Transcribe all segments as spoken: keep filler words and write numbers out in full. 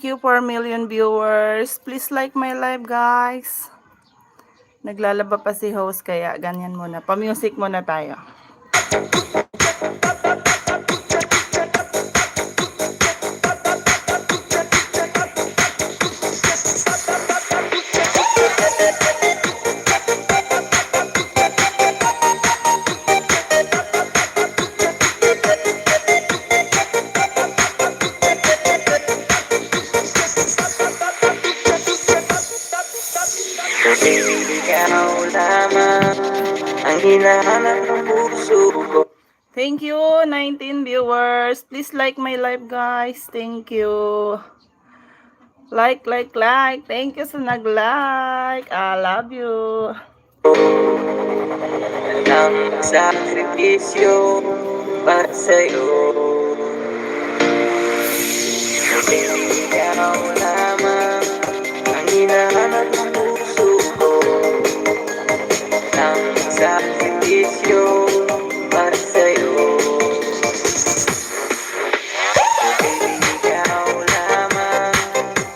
you, four million viewers. Please like my live, guys. Naglalaba pa si host, kaya ganyan muna. Pa-music muna tayo. Ikaw lamang ang hinahanap ng puso ko. Thank you, nineteen viewers. Please like my live, guys. Thank you. Like, like, like. Thank you sa nag-like. I love you. Ang sakripisyo para sa'yo. Ikaw lamang ang hinahanap ng puso ko. Ang sakripisyo para sa'yo. Ikaw lamang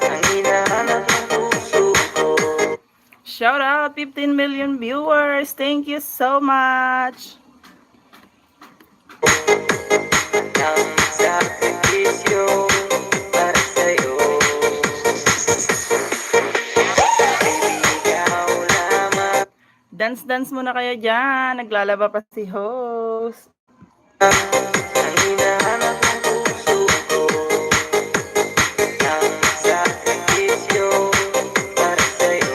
ang hinahanap ng puso ko. Shout out, fifteen million viewers. Thank you so much. Ang sakripisyo para sa'yo. Ikaw lamang. Dance-dance muna kayo dyan. Naglalaba pa si host. Ang hinahanap ng puso ko, ang sakripisyo para sa'yo.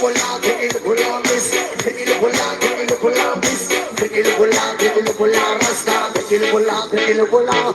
Pula, pinilu pula, miss. Pinilu pula, pinilu pula, miss. Pinilu pula, pinilu pula, rasta. Pinilu pula, pinilu pula.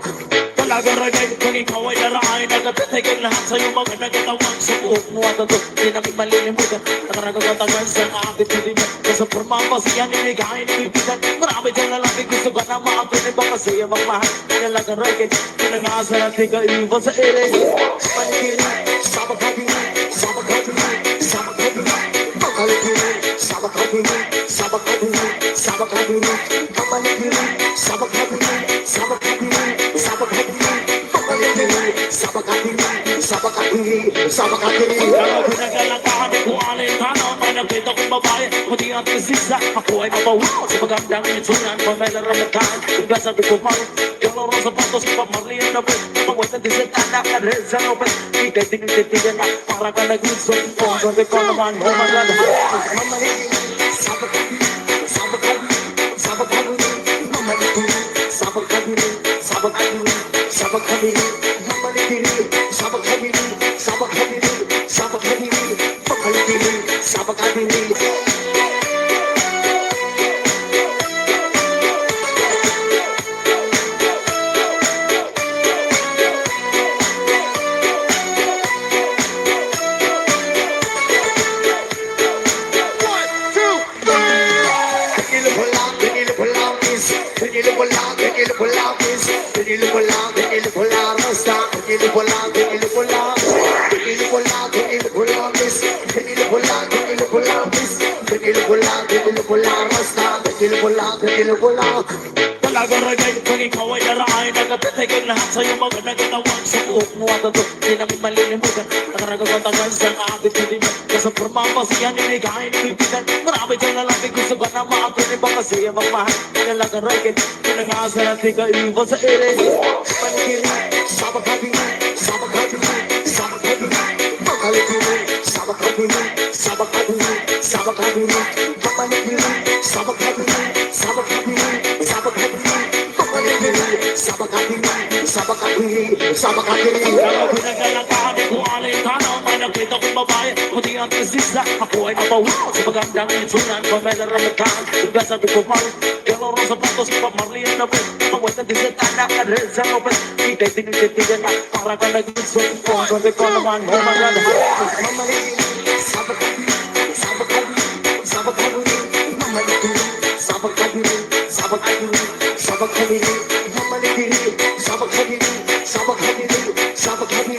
Talaga, ragay, kung ikaw ay naraay, nagtatagal lahat sa'yo, mga nagkatawag sa buhok mo at ito, di namin malilimutan. Nakaraga sa tagal sa ating pilihan. Sa porma, pasiyan, inigay, nilipitan. Marami dyan lalaki, gusto ka na maakin, iba kasi ang magmahal. Talaga, ragay, pinag-aasal at di ka iwan sa iling. Paligid, sabag-sabag, sabag-sabag, sabag-sabag, papaligid, sabag-sabag, sabag-sabag, papaligid, sabag-sabag, sabag-sabag, papaligid, sabag-sabag, sabag-sabag, sabag-sabag. Ikaw ang pinaglalakahan ko, alintana, may nakita kong babae, puti at prinsesa, ako ay mapawaw sa magandang itsuran, pamela rambutan, yung gasa ko pumalo, yung lorong sapatos, pamarlihan na ba, pagwatan di sa tanak, at red sa lopet, ikay tinititigan na, para ka nagluto, kung sabi ko naman, oh my God, mamaligid, sabag-sabag, sabag-sabag, mamaligid, sabag-sabag, sabag-sabag, sabag-sabag, mamaligid, sabag-sabag, sabag-sabag, sabag-sabag, mamaligid, sabag-sabag. One, two, three. Pinilu pula, pinilu pula, miss. Pinilu pula, pinilu pula, miss. Pinilu pula, pinilu pula, rasta. Pinilu pula, pinilu pula. Pinilu pula, pinilu pula, miss. Pinilu pula, pinilu pula, miss. Pinilu pula, pinilu pula, rasta. Pinilu pula, pinilu pula. Talaga, ragay, pag ikaw ay naraay, nagtatagal lahat sa'yo, mga nagkatawag sa buhok mo at ito, di namin malilimutan. Nakaraga sa tagal sa ating pilihan. Sa porma, pasiyan, inigay, nilipitan. Marami dyan lalaki, gusto ka na maakin, iba kasi ang magmahal. Talaga, ragay, pinag-aasal at di ka iwan sa iling. Paligid, sabag-sabag, sabag-sabag, sabag-sabag, papaligid, sabag-sabag, sabag-sabag, sabag-sabag, papaligid, sabag-sabag, sabag-sabag, sabag-sabag, papaligid, sabag-sabag, sabag-sabag, sabag-sabag. Ikaw ang pinaglalakahan ko, alintana, may nakita kong babae, puti at prinsesa, ako ay mapawaw sa magandang itsuran, pamela rambutan, yung gasa ko pumalo, yung lorong sapatos, pamarlihan na ba, pagwatan di sa tanak, at red sa lopet, ikay tinititigan na, para ka nagluto, kung sabi ko naman, oh my God, mamaligid, sabag-sabag, sabag-sabag, sabag-sabag, mamaligid, sabag-sabag, sabag-sabag, sabag-sabag, mamaligid, sabag-sabag, sabag-sabag, sabag-sabag.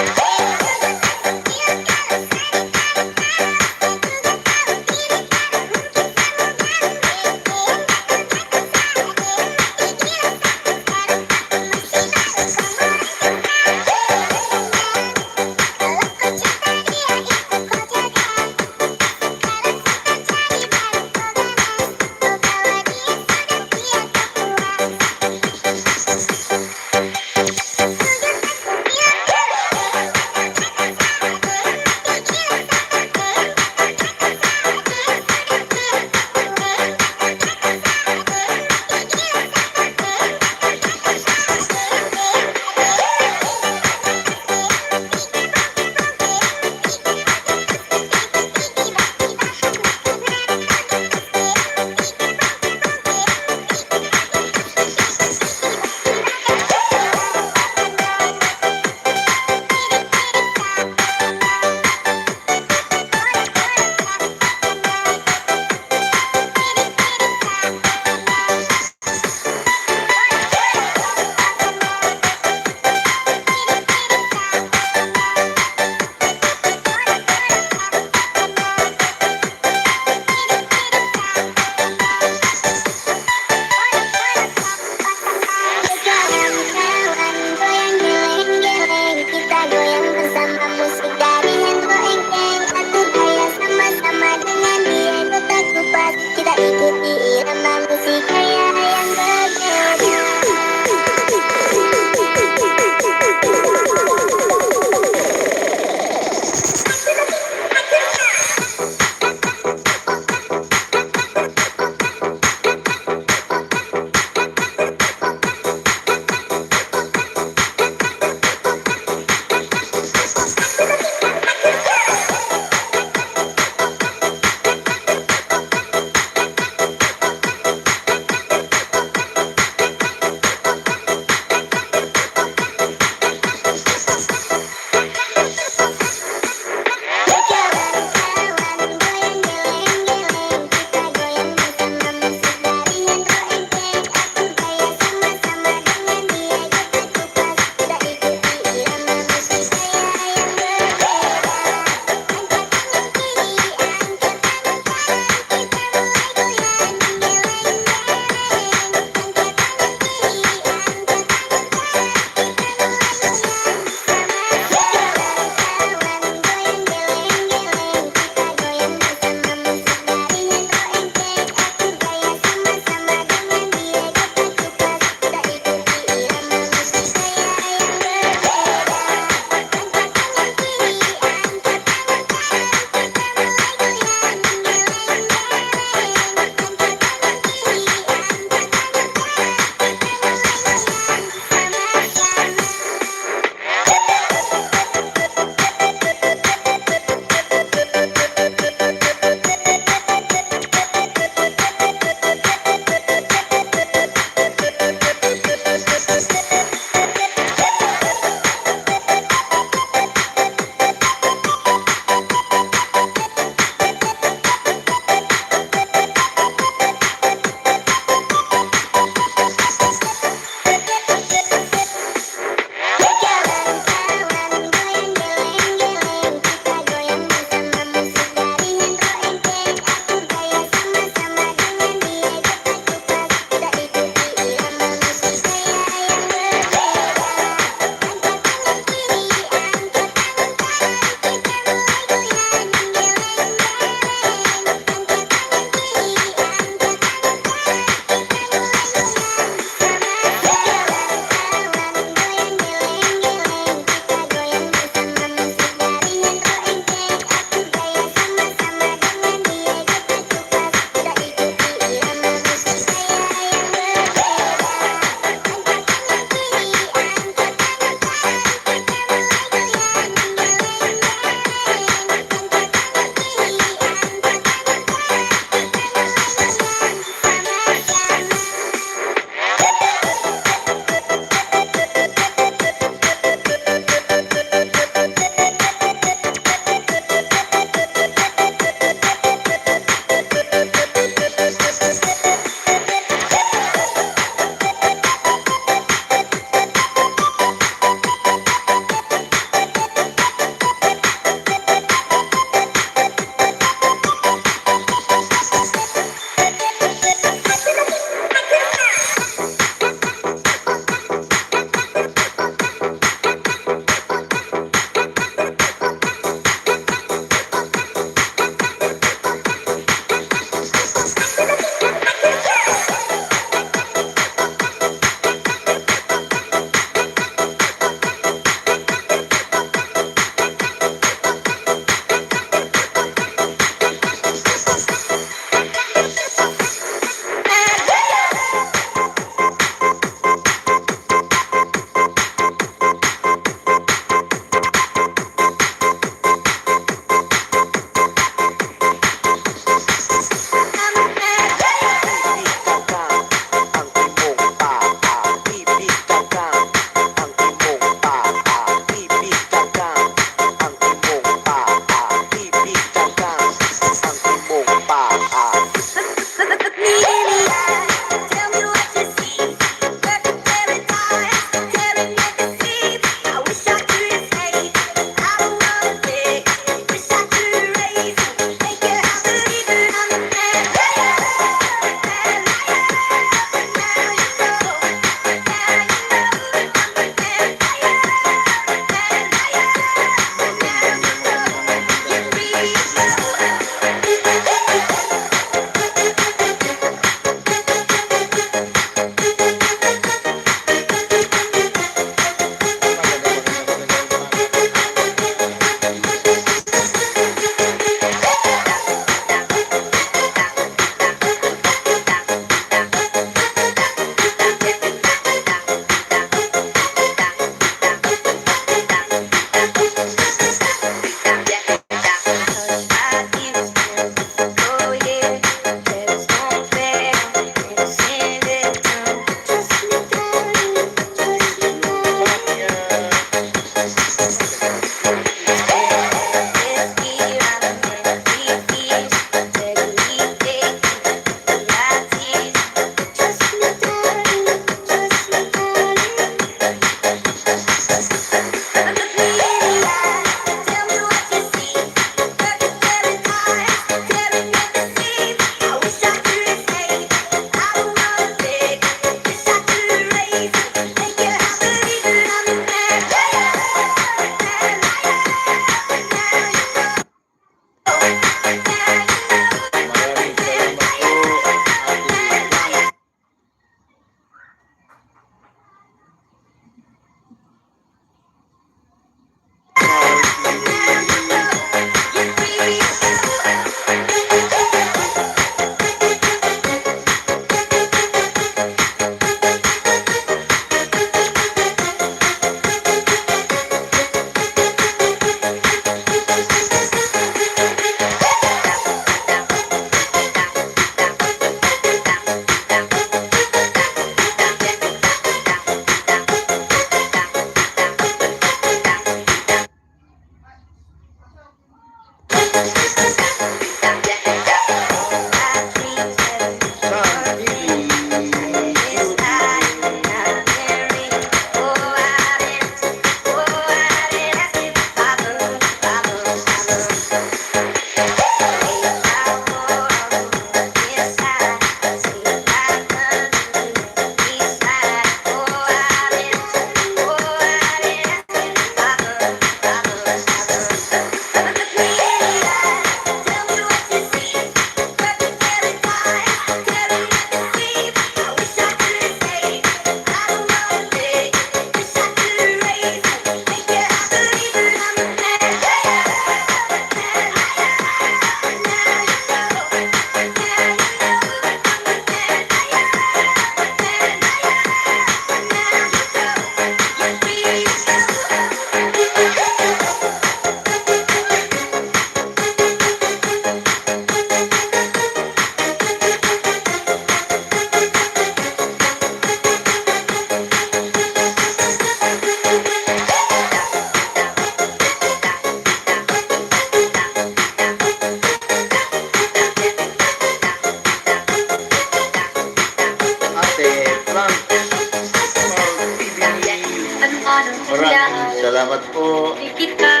Salamat po. Di kita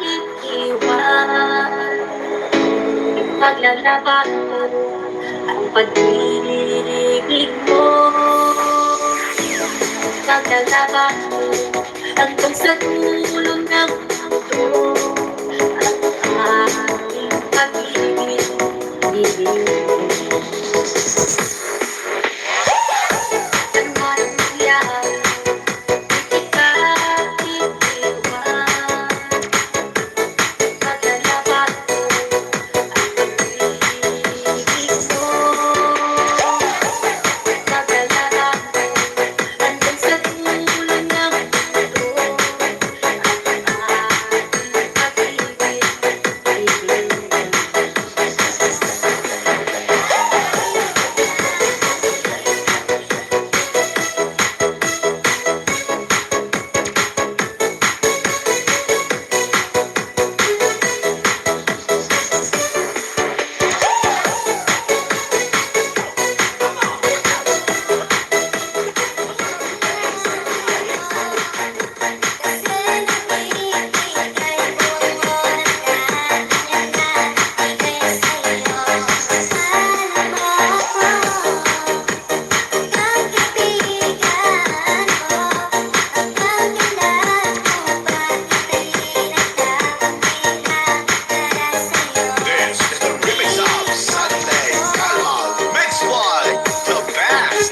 iiwan. Paglalaban ko ang pag-ibig mo. Paglalaban ko hanggang sa dulo ng mundo. Ang aking pag-ibig. Ano man ang mangyari, This is the remix of Sunday Kalma Mix One, the best.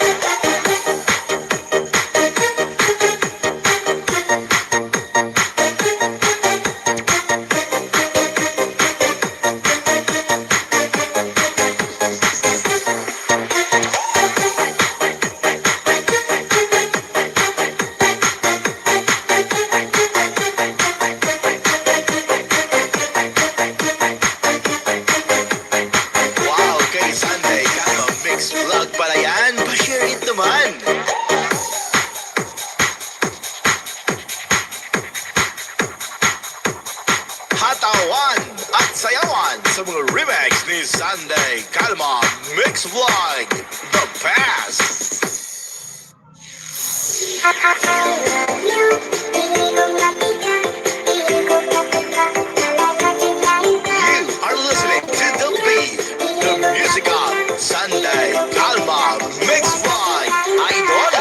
Wow, kay Sunday Kalma Mix Vlog pala yan. Pa-share it naman. Hatawan at sayawan sa mga remix ni Sunday Kalma Mix Vlog, the best. You are listening to The Beat, the music of Sunday Kalma Mix Vlog, Idol.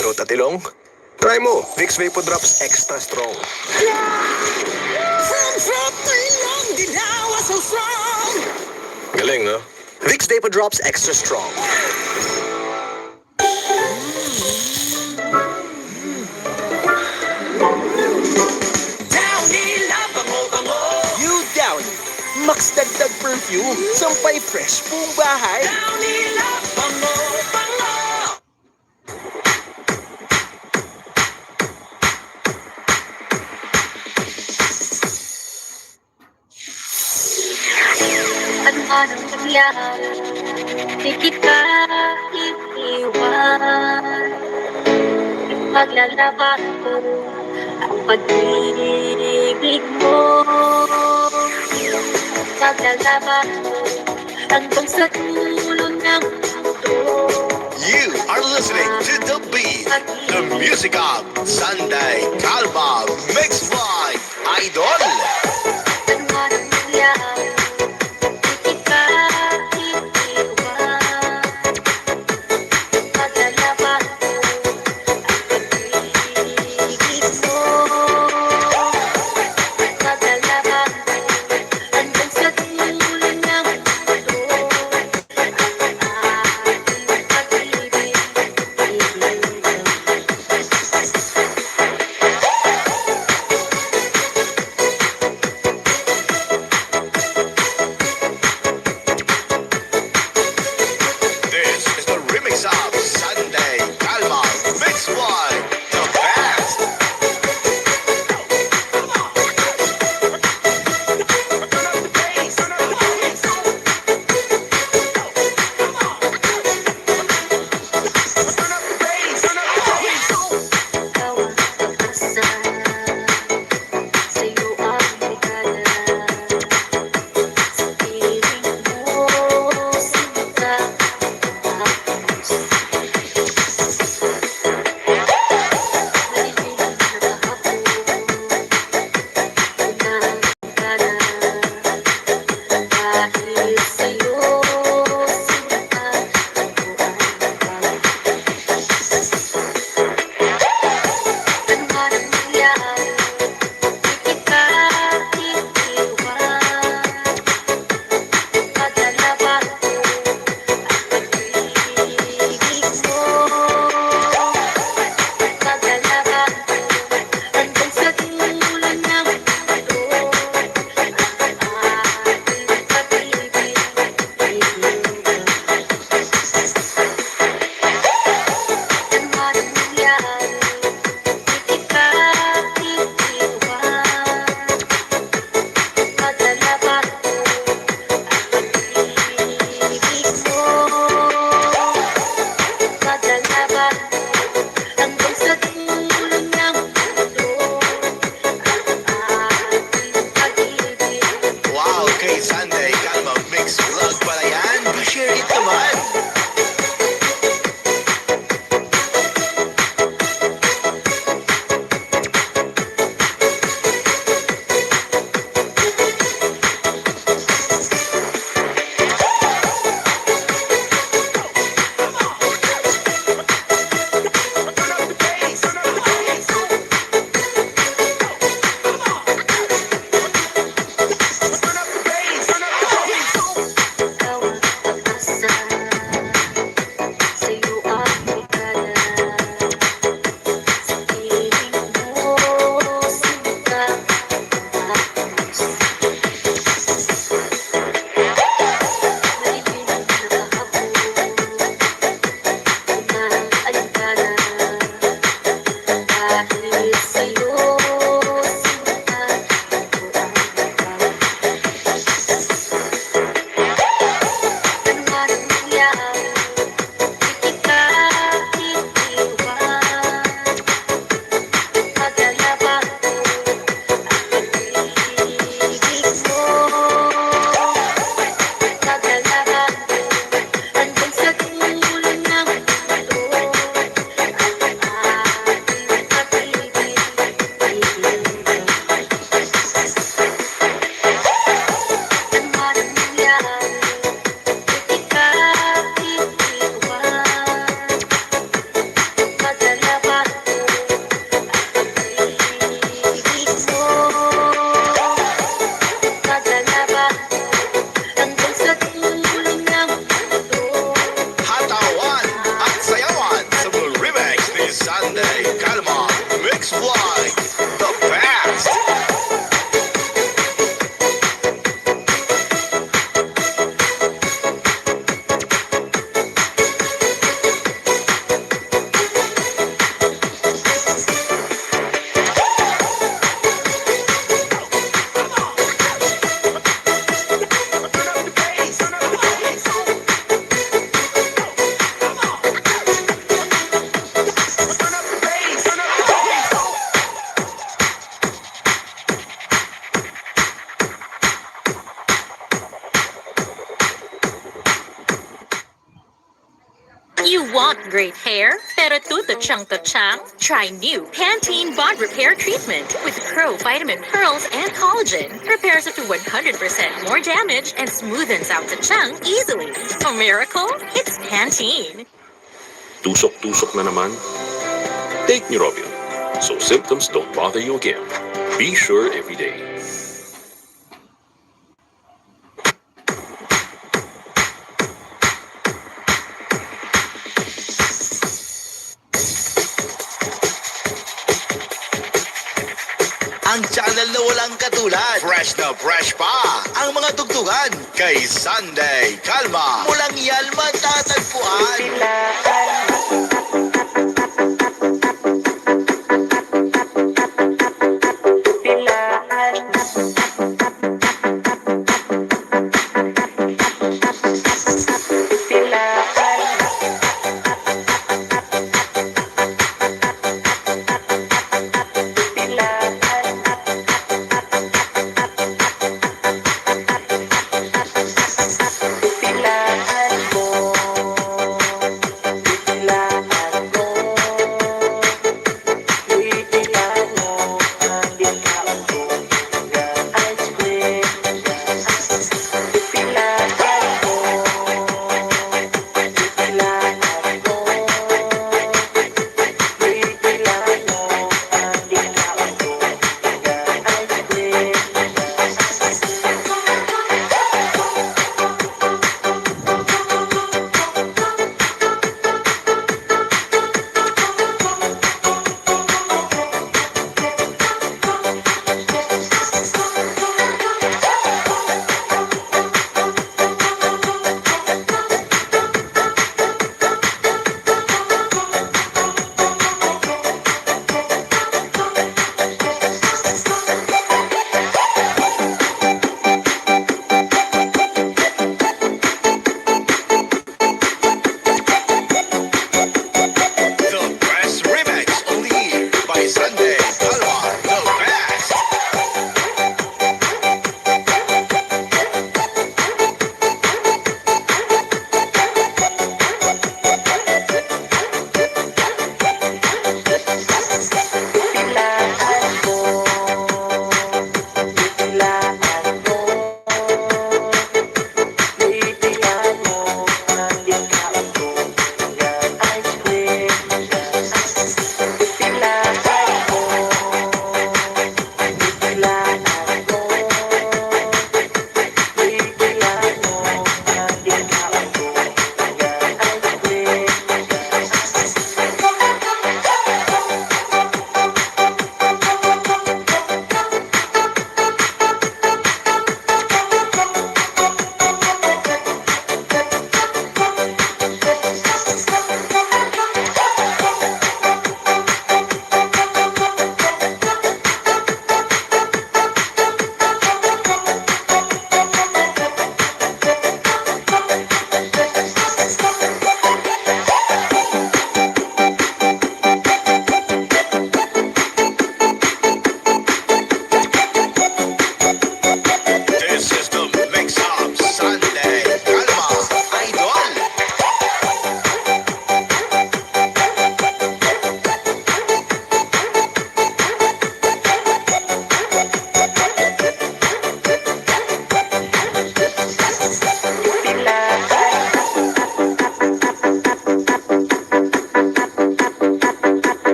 throat at ilong? Try mo, Vicks Vapo Drops Extra Strong. From throat to ilong, ginawa so strong. Galing, no? Vicks Vapo Drops Extra Strong. Downy Love, bango-bango. New Downy. Max dagdag perfume, sampay fresh buong bahay. Downy Love, bango-bango. Ano man ang mangyari, di kita iiwan. Paglalaban ko ang pag-ibig mo. Paglalaban ko hanggang sa dulo ng mundo. You are listening to The Beat, the music of Sunday Calma, mixed by Idol. Kalma, Mix Fly, the best. You want great hair, pero tututsang-tutsang? Try new Pantene Bond Repair Treatment with Pro Vitamin Pearls and Collagen. Repairs up to one hundred percent more damage and smoothens out tutsang easily. A miracle? It's Pantene. Tusok-tusok na naman? Take Neurobion, so symptoms don't bother you again. Be sure every day. Ang channel na walang katulad. Fresh na fresh pa ang mga tugtugan kay Sunday Kalma. Mulang yan matatagpuan.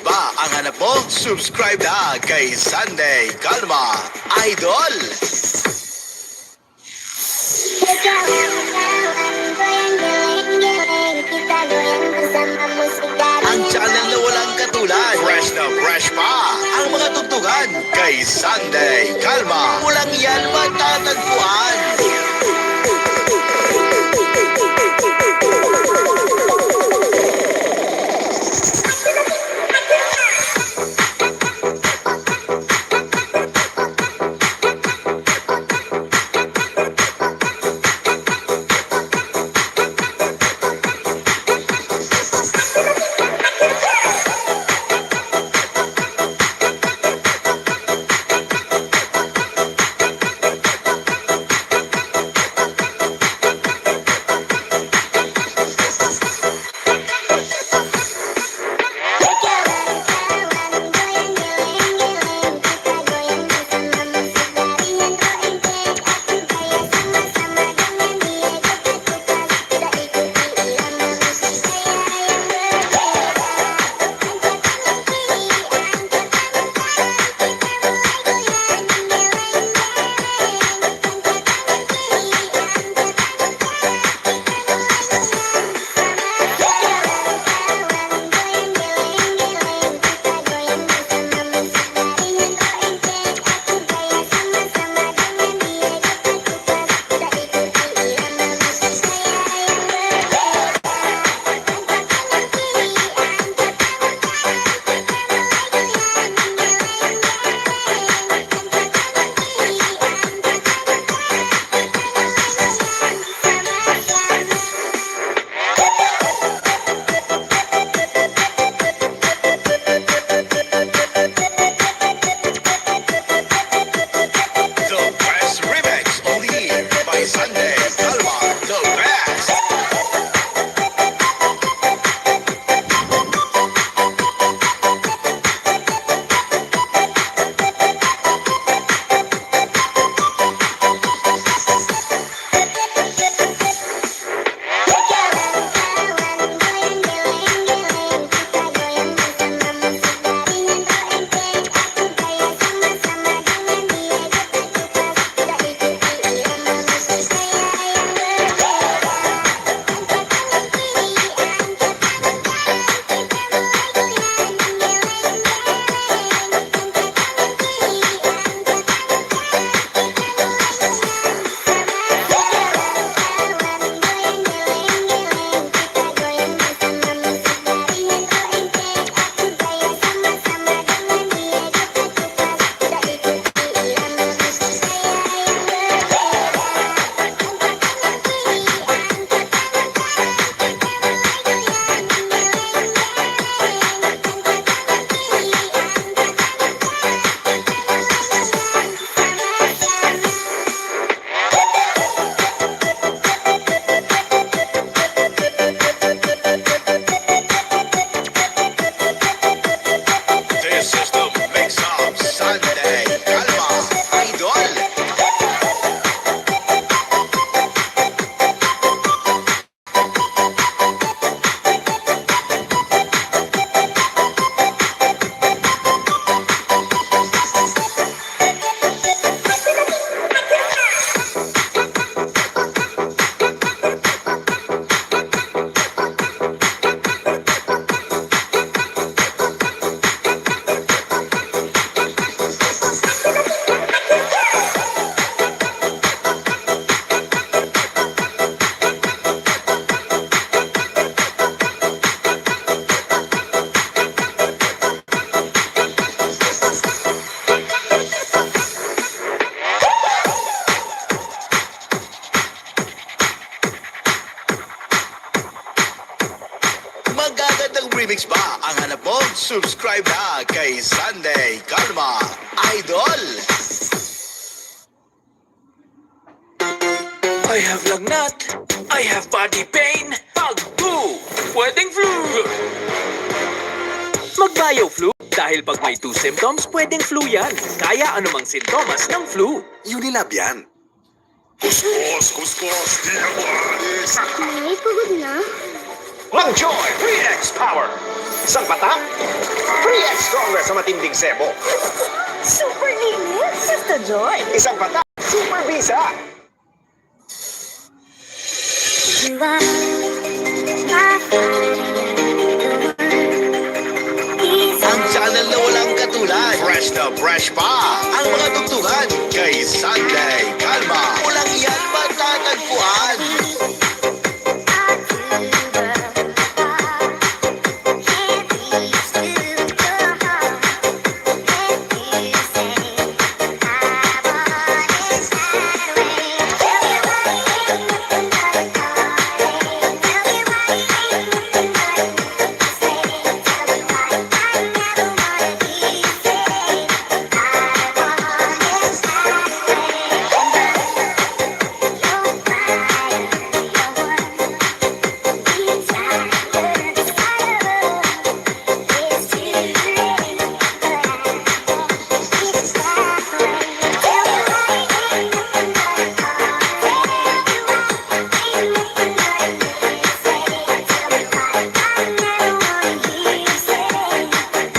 Ba ang hanap mo? Subscribe na kay Sunday Calma, Idol! Ang channel na walang katulad. Fresh na fresh pa ang mga tugtugan kay Sunday Calma. Walang yan matatagpuan. The best remix, only here by Sunday Calma, the best. This is the mix of Sunday Calma, Idol. Magagandang remix ba ang hanap mo? Subscribe na kay Sunday Calma, Idol! I have lagnat, I have body pain, pag two, pwedeng flu! Mag-BioFlu, dahil pag may two symptoms, pwedeng flu yan. Kaya anumang sintomas ng flu. Unilab yan. Kuskus, kuskus, di na maalis. Nay, pagod na. Mag-Joy three X Power. Isang patak, three X stronger sa matinding sebo. Super init, Sister Joy. Isang patak, super bisa. You are my fire. Ang channel na walang katulad. Fresh na fresh pa ang mga tugtugan kay Sunday Calma. Walang iyan matatagpuan.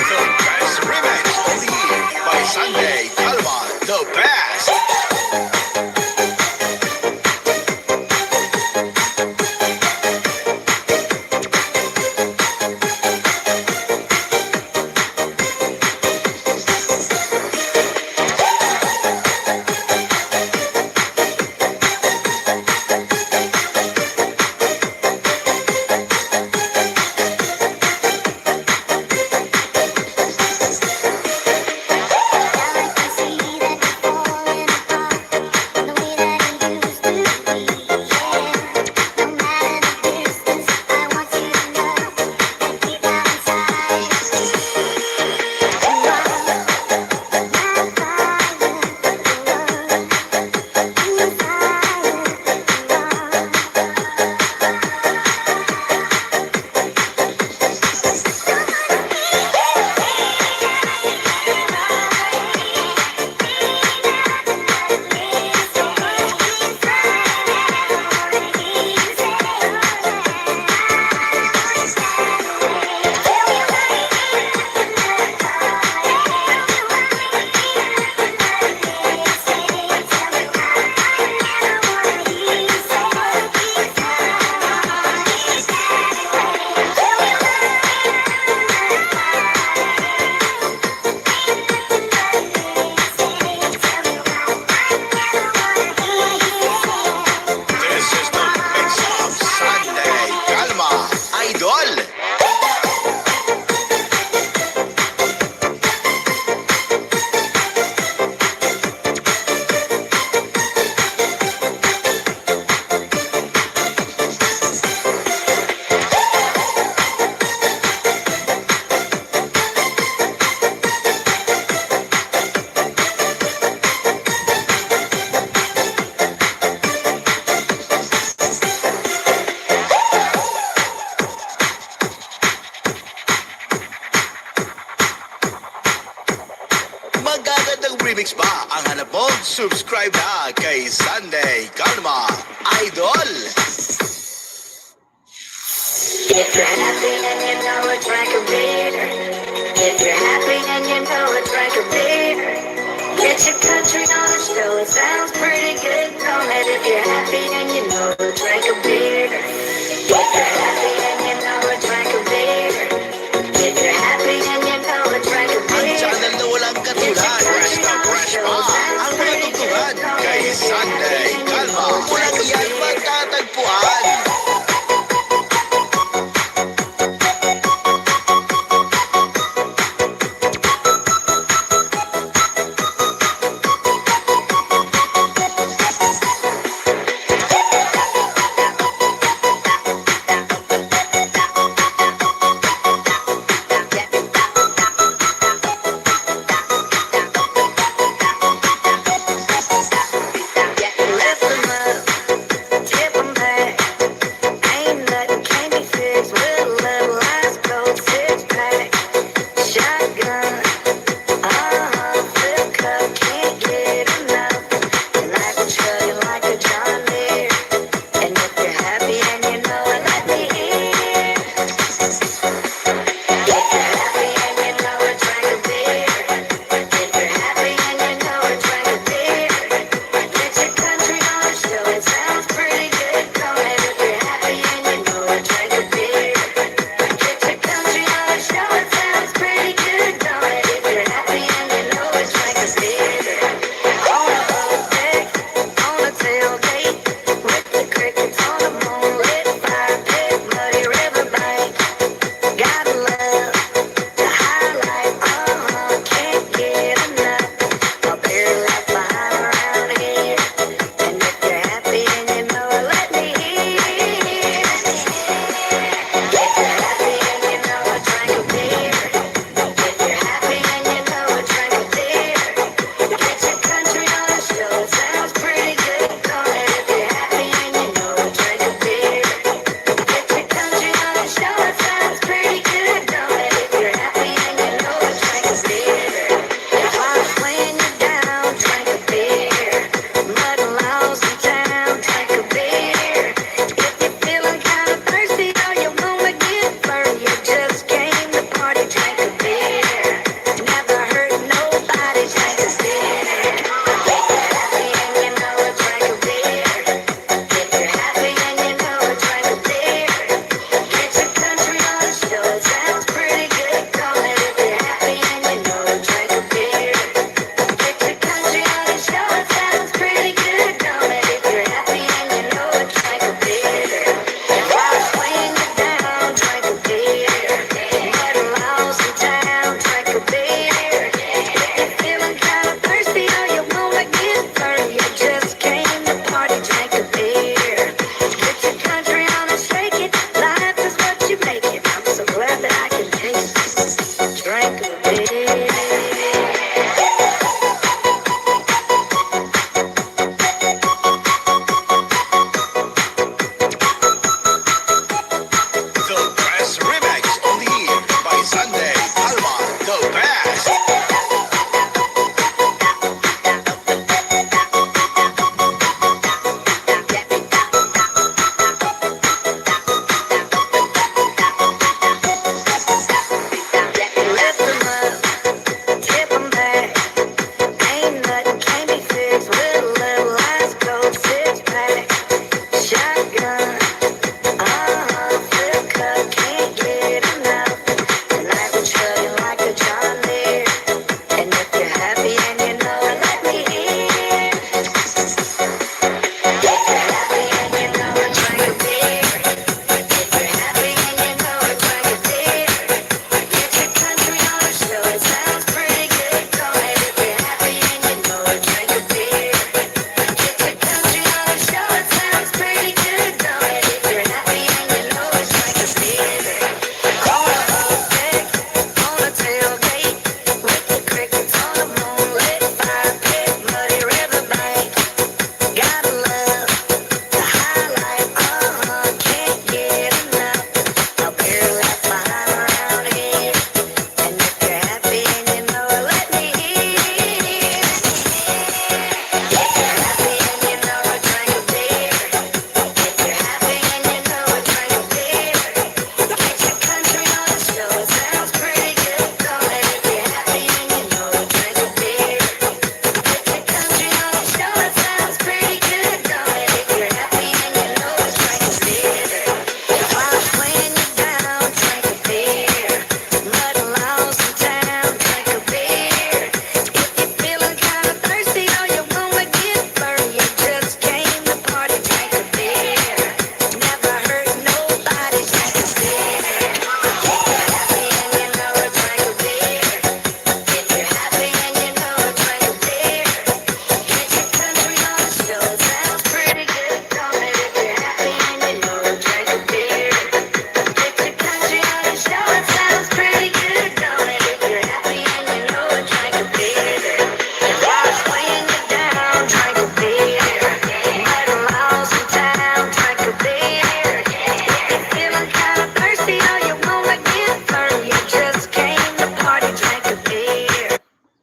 The best remix of the year by Sunday Calma. The best. This is the mix of Sunday Calma, Idol. Magagandang remix ba ang hanap mo? Subscribe na kay Sunday Calma, Idol. If you're happy and you know it, drink a beer. If you're happy and you know it, drink a beer. Get your country on the show, it sounds pretty good. Come on, if you're happy and you know it, drink a beer. If you're happy and you know it, drink a beer. If you're happy and you know it, drink a beer. Ang channel na walang katulad. Fresh na fresh pa ang mga tugtugan kay Sunday Calma. Walang iyan matatagpuan.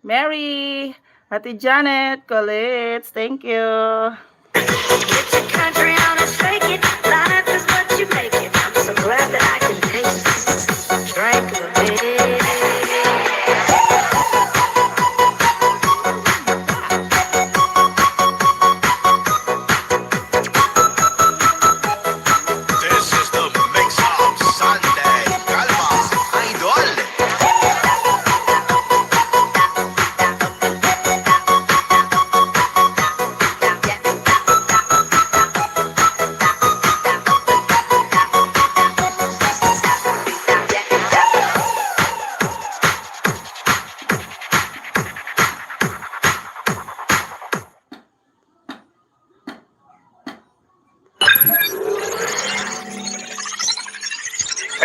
Mary, Ate Janet, Colette, thank you. Get your country on and shake it. Life is what you make it. I'm so glad that I can taste it. Drink of it. This is the mix of Sunday Calmas Idol.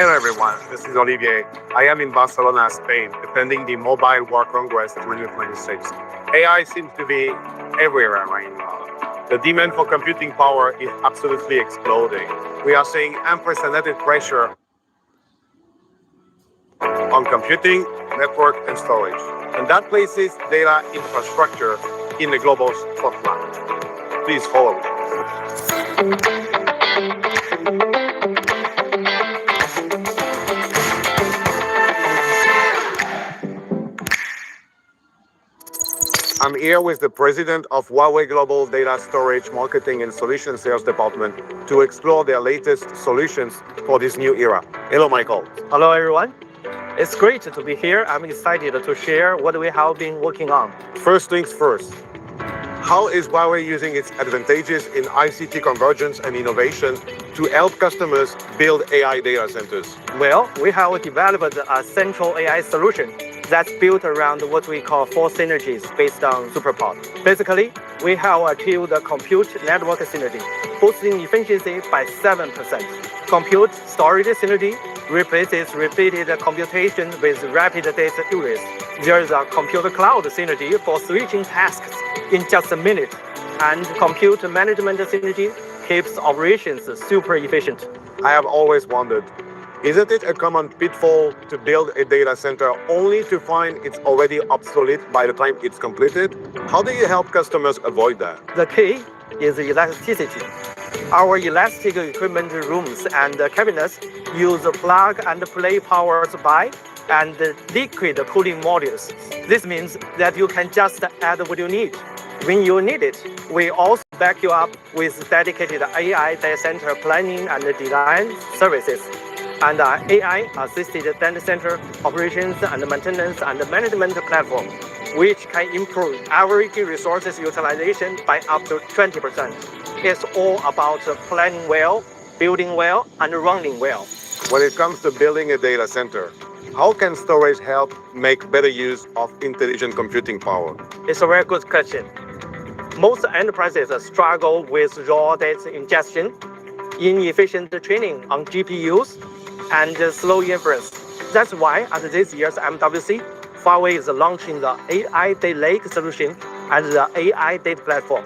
Hello everyone, this is Olivier. I am in Barcelona, Spain, attending the Mobile World Congress twenty twenty-six. A I seems to be everywhere right now. The demand for computing power is absolutely exploding. We are seeing unprecedented pressure on computing, network, and storage, and that places data infrastructure in the global spotlight. Please follow me. I'm here with the president of Huawei Global Data Storage Marketing and Solution Sales Department to explore their latest solutions for this new era. Hello, Michael. Hello, everyone. It's great to be here. I'm excited to share what we have been working on. First things first. How is Huawei using its advantages in I C T convergence and innovation to help customers build A I data centers? Well, we have developed a central A I solution that's built around what we call four synergies based on SuperPOD. Basically, we have achieved the compute network synergy, boosting efficiency by seven percent. Compute storage synergy replaces repeated computation with rapid data erase. There is a compute cloud synergy for switching tasks in just a minute. And compute management synergy keeps operations super efficient. I have always wondered, isn't it a common pitfall to build a data center only to find it's already obsolete by the time it's completed? How do you help customers avoid that? The key is elasticity. Our elastic equipment rooms and cabinets use plug and play power supply and liquid cooling modules. This means that you can just add what you need when you need it. We also back you up with dedicated A I data center planning and design services and uh, A I assisted data center operations and maintenance and management platform, which can improve average resources utilization by up to twenty percent. It's all about planning well, building well, and running well. When it comes to building a data center, how can storage help make better use of intelligent computing power? It's a very good question. Most enterprises struggle with raw data ingestion, inefficient training on G P Us, and slow inference. That's why at this year's M W C, Huawei is launching the A I Data Lake solution and the A I Data Platform.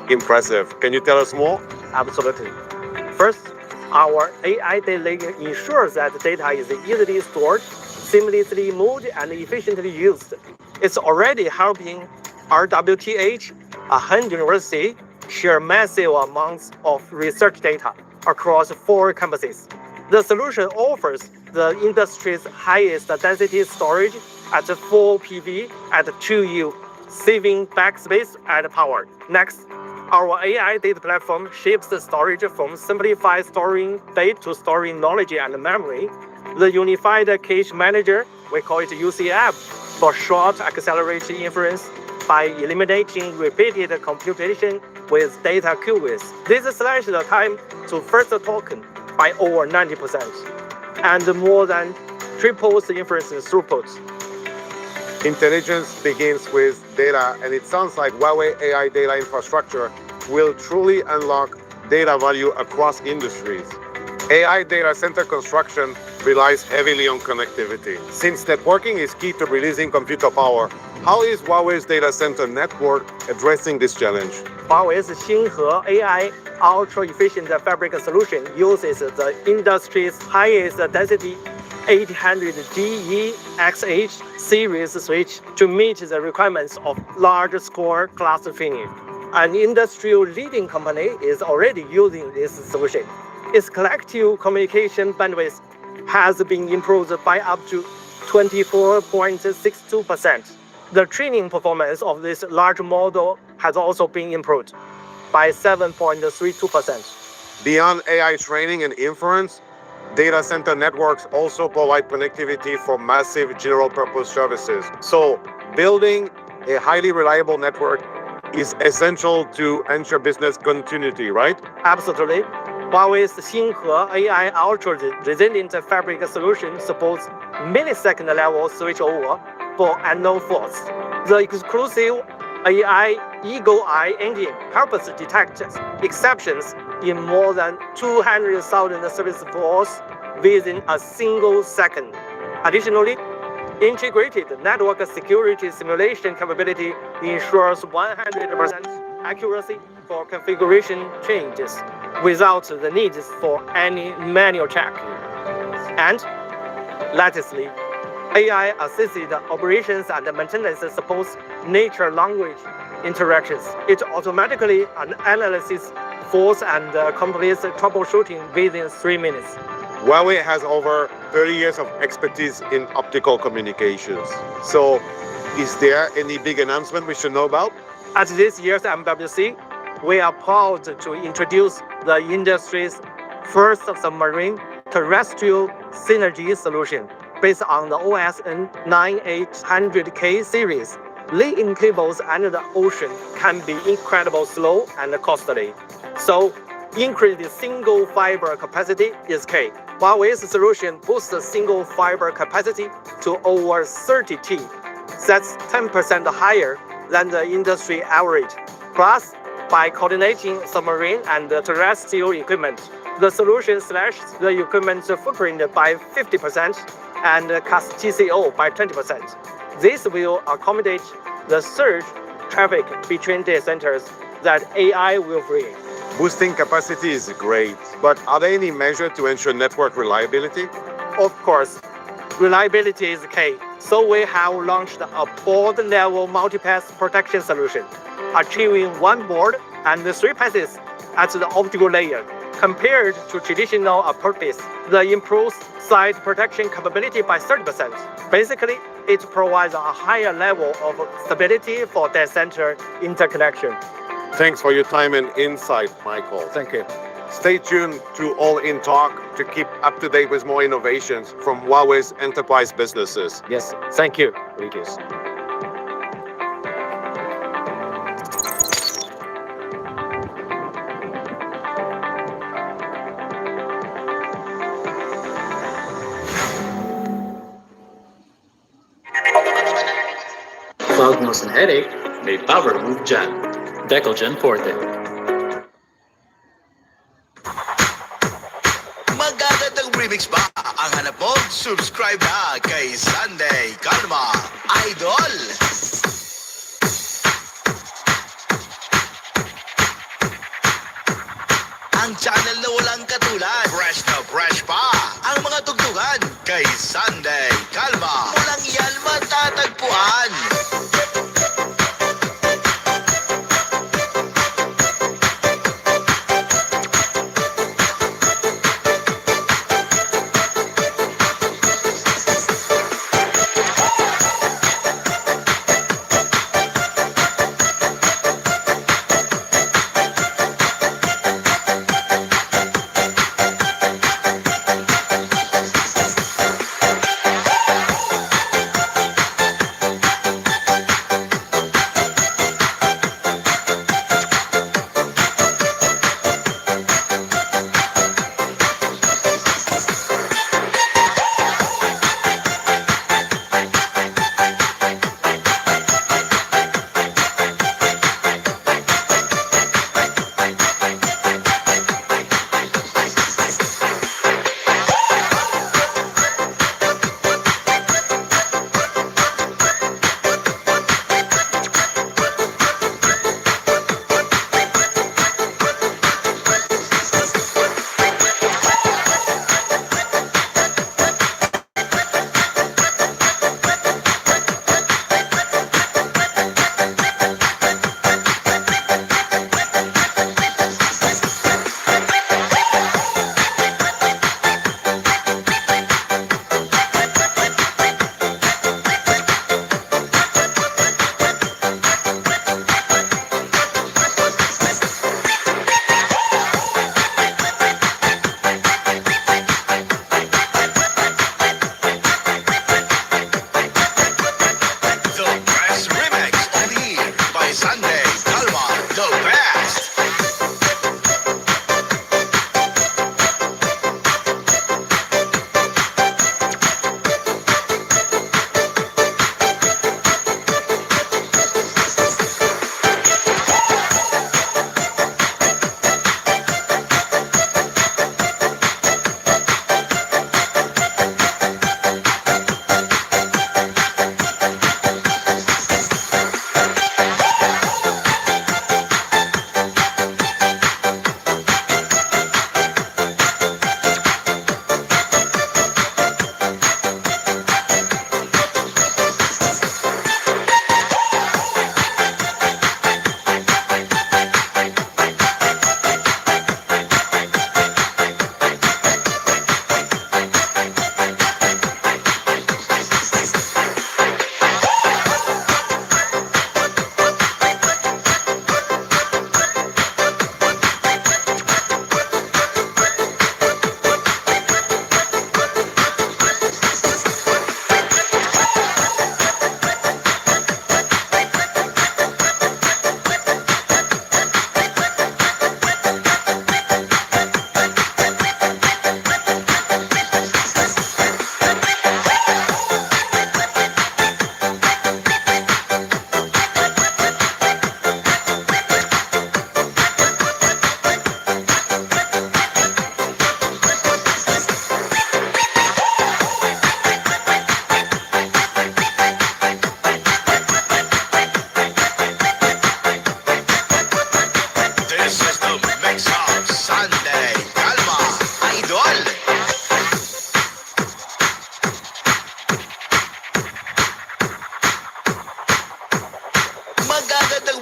Impressive. Can you tell us more? Absolutely. First, our A I Data Lake ensures that data is easily stored, seamlessly moved, and efficiently used. It's already helping R W T H, a Hun University, share massive amounts of research data across four campuses. The solution offers the industry's highest density storage at four P V at two U, saving backspace and power. Next, our A I data platform shifts the storage from simplify storing data to storing knowledge and memory. The unified cache manager, we call it U C M, for short accelerated inference by eliminating repeated computation with data queues. This slashes the time to first token by over ninety percent and more than triples the inference throughput. Intelligence begins with data, and it sounds like Huawei A I data infrastructure will truly unlock data value across industries. A I data center construction relies heavily on connectivity. Since networking is key to releasing computer power, how is Huawei's data center network addressing this challenge? Huawei's Xinghe A I ultra-efficient fabric solution uses the industry's highest density eight hundred G E X H series switch to meet the requirements of large-scale cluster training. An industry-leading company is already using this solution. Its collective communication bandwidth has been improved by up to twenty-four point six two percent. The training performance of this large model has also been improved by seven point three two percent. Beyond A I training and inference, data center networks also provide connectivity for massive general-purpose services. So, building a highly reliable network is essential to ensure business continuity, right? Absolutely. Huawei's Xinghe A I Ultra Resilient Fabric solution supports millisecond-level switchover for unknown faults. The exclusive A I Eagle Eye engine helps detect exceptions in more than two hundred thousand service faults within a single second. Additionally, integrated network security simulation capability ensures one hundred percent accuracy for configuration changes without the need for any manual check. And lastly, A I-assisted operations and maintenance supports natural language interactions. It automatically an-, analyzes faults and, uh, completes troubleshooting within three minutes. Huawei has over thirty years of expertise in optical communications. So, is there any big announcement we should know about? At this year's M W C, we are proud to introduce the industry's first submarine terrestrial synergy solution. Based on the O S N nine eight hundred K series, laying cables under the ocean can be incredibly slow and costly. So, increasing single fiber capacity is key. Huawei's solution boosts the single fiber capacity to over thirty T. That's ten percent higher than the industry average. Plus, by coordinating submarine and terrestrial equipment, the solution slashes the equipment footprint by fifty percent and cuts T C O by twenty percent. This will accommodate the surge traffic between data centers that A I will bring. Boosting capacity is great, but are there any measures to ensure network reliability? Of course, reliability is key. So we have launched a board-level multipath protection solution, achieving one board and three passes at the optical layer. Compared to traditional approaches, the improves site protection capability by thirty percent. Basically, it provides a higher level of stability for data center interconnection. Thanks for your time and insight, Michael. Thank you. Stay tuned to All In Talk to keep up to date with more innovations from Huawei's enterprise businesses. Yes, thank you, Regis. Fog nose and headache? May power move dyan. Decolgen Forte. Magagandang remix ba ang hanap mo? Subscribe na kay Sunday Kalma, Idol! Ang channel na walang katulad. Fresh na fresh pa ang mga tugtugan kay Sunday Kalma. Mo lang yan matatagpuan.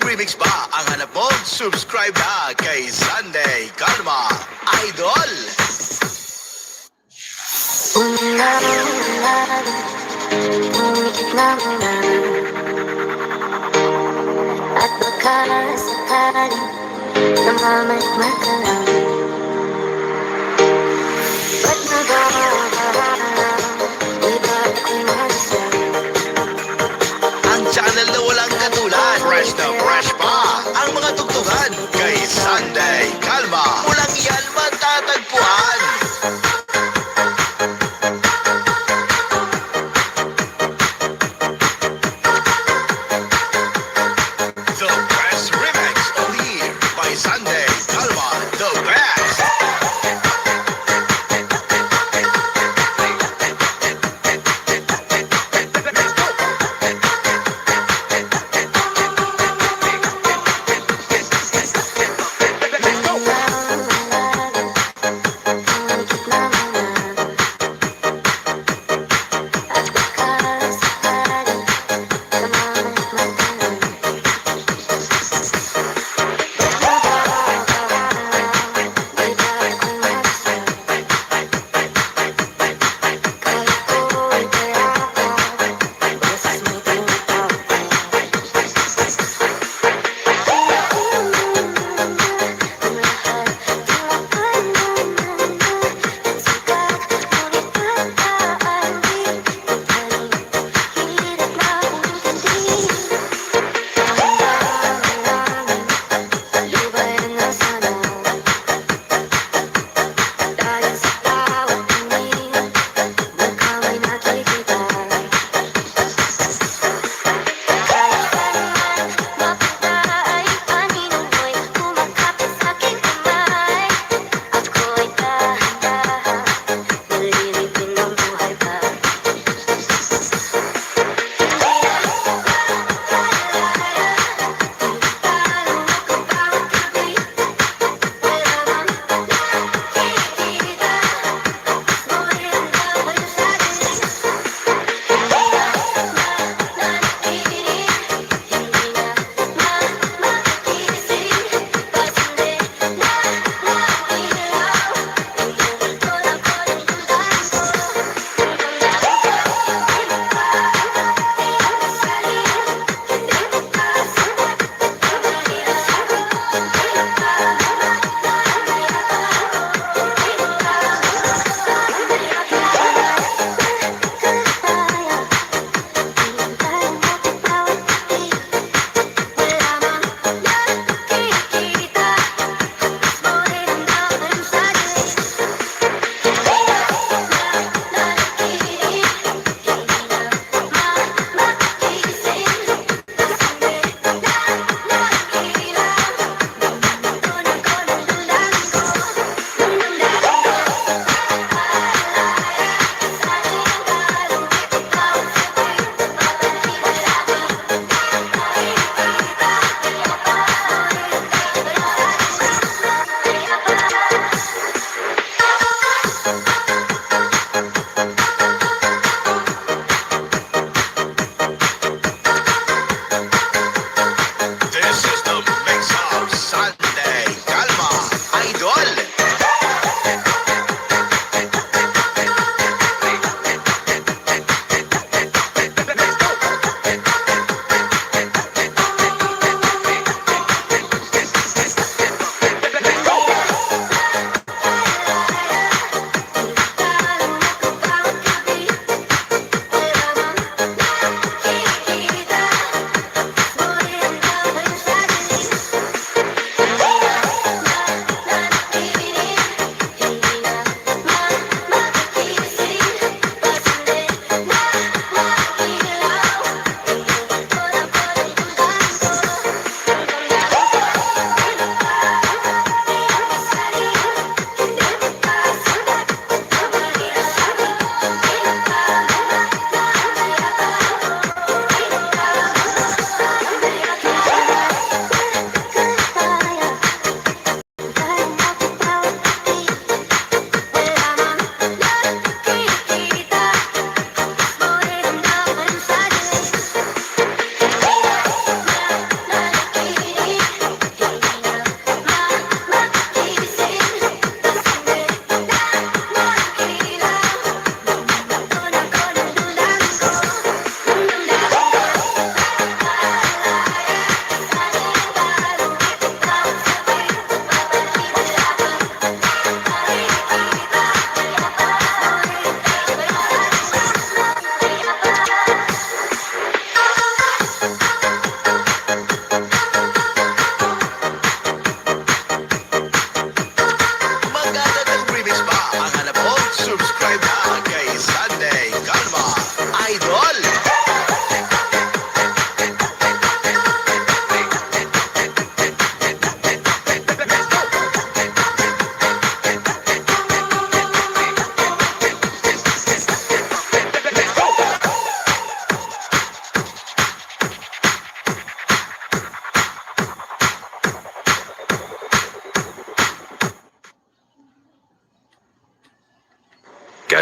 Remix ba ang hanap mo? Subscribe na kay Sunday Calma, Idol! Umiiyak na muna. At baka sakaling namamatmata lang. Ba't naghahalang? Di ba ako'y malaswa? Ang channel na walang katulad. Fresh na fresh pa ang mga tugtugan kay Sunday Calma. Mo lang yan matatagpuan. The best remix, only here by Sunday Calma. The best.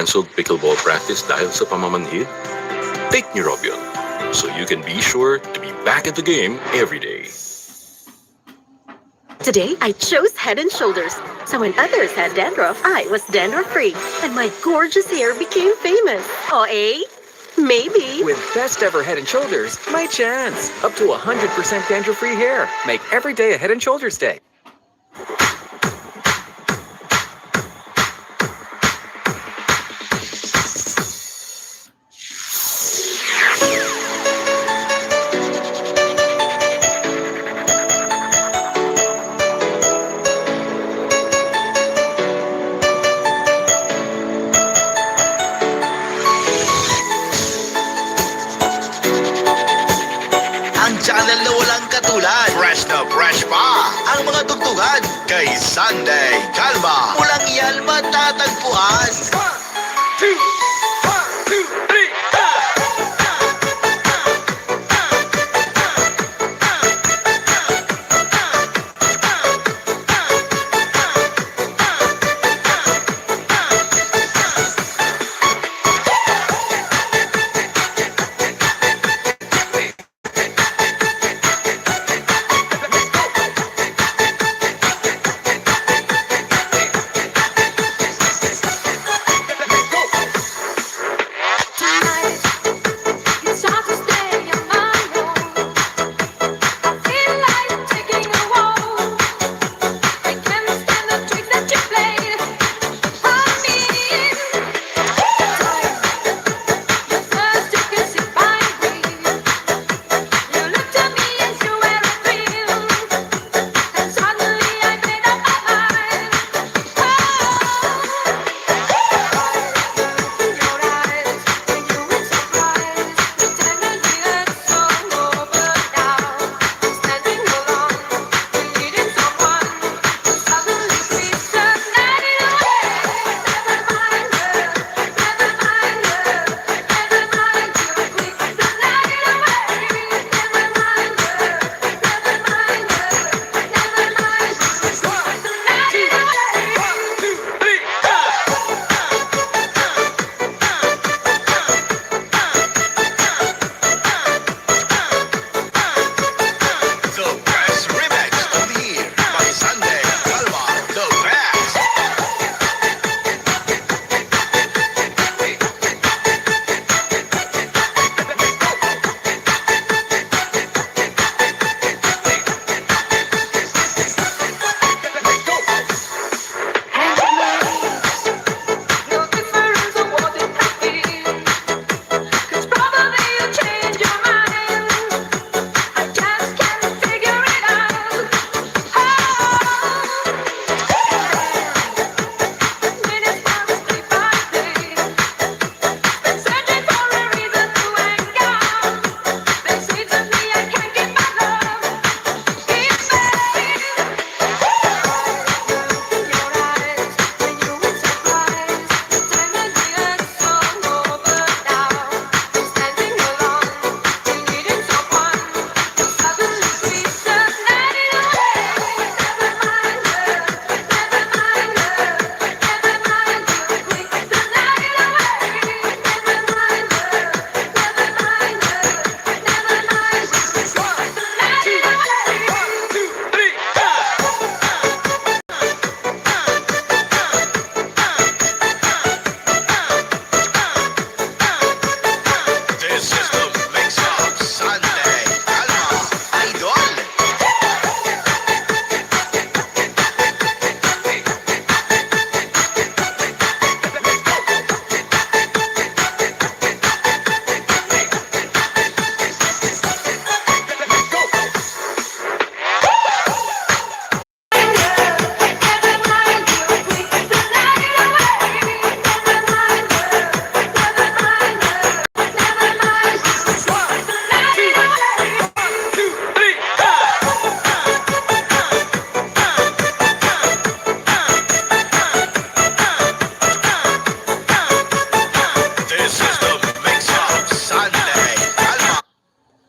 canceled pickleball practice dahil sa pamamanhid? Take Neurobion, so you can be sure to be back at the game every day. Today, I chose Head and Shoulders. So when others had dandruff, I was dandruff free. And my gorgeous hair became famous. Oh, eh? Maybe. With best ever Head and Shoulders, my chance. Up to one hundred percent dandruff-free hair. Make every day a Head and Shoulders day. Ang channel na walang katulad. Fresh na fresh pa ang mga tugtugan kay Sunday Calma. Walang yan matatagpuan. One, two, one, two, three, go!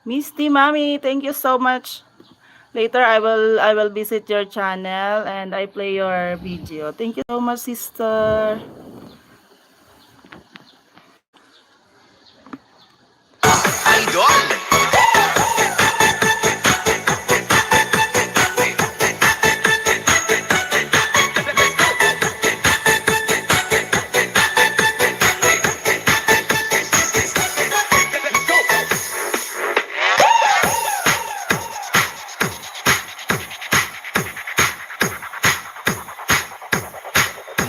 Misty Mommy, thank you so much. Later, I will I will visit your channel and I play your video. Thank you so much, sister. Idol.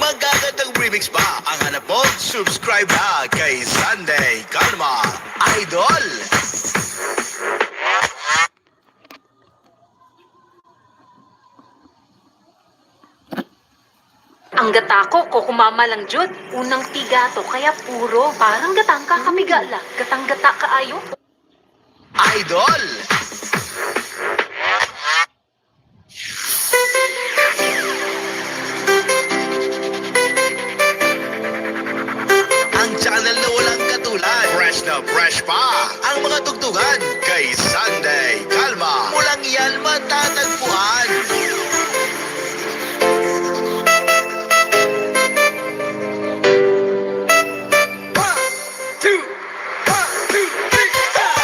Magagandang remix ba ang hanap mo? Subscribe na kay Sunday Kalma, Idol. Ang gata ko, kokomama lang jud. Unang tiga to, kaya puro. Parang gatang kakapiga la. Gatang-gata kaayo. Idol. Ang channel na walang katulad. Fresh na fresh pa ang mga tugtugan kay Sunday Kalma. Mo lang yan matatagpuan. One, two, one, two, three, four.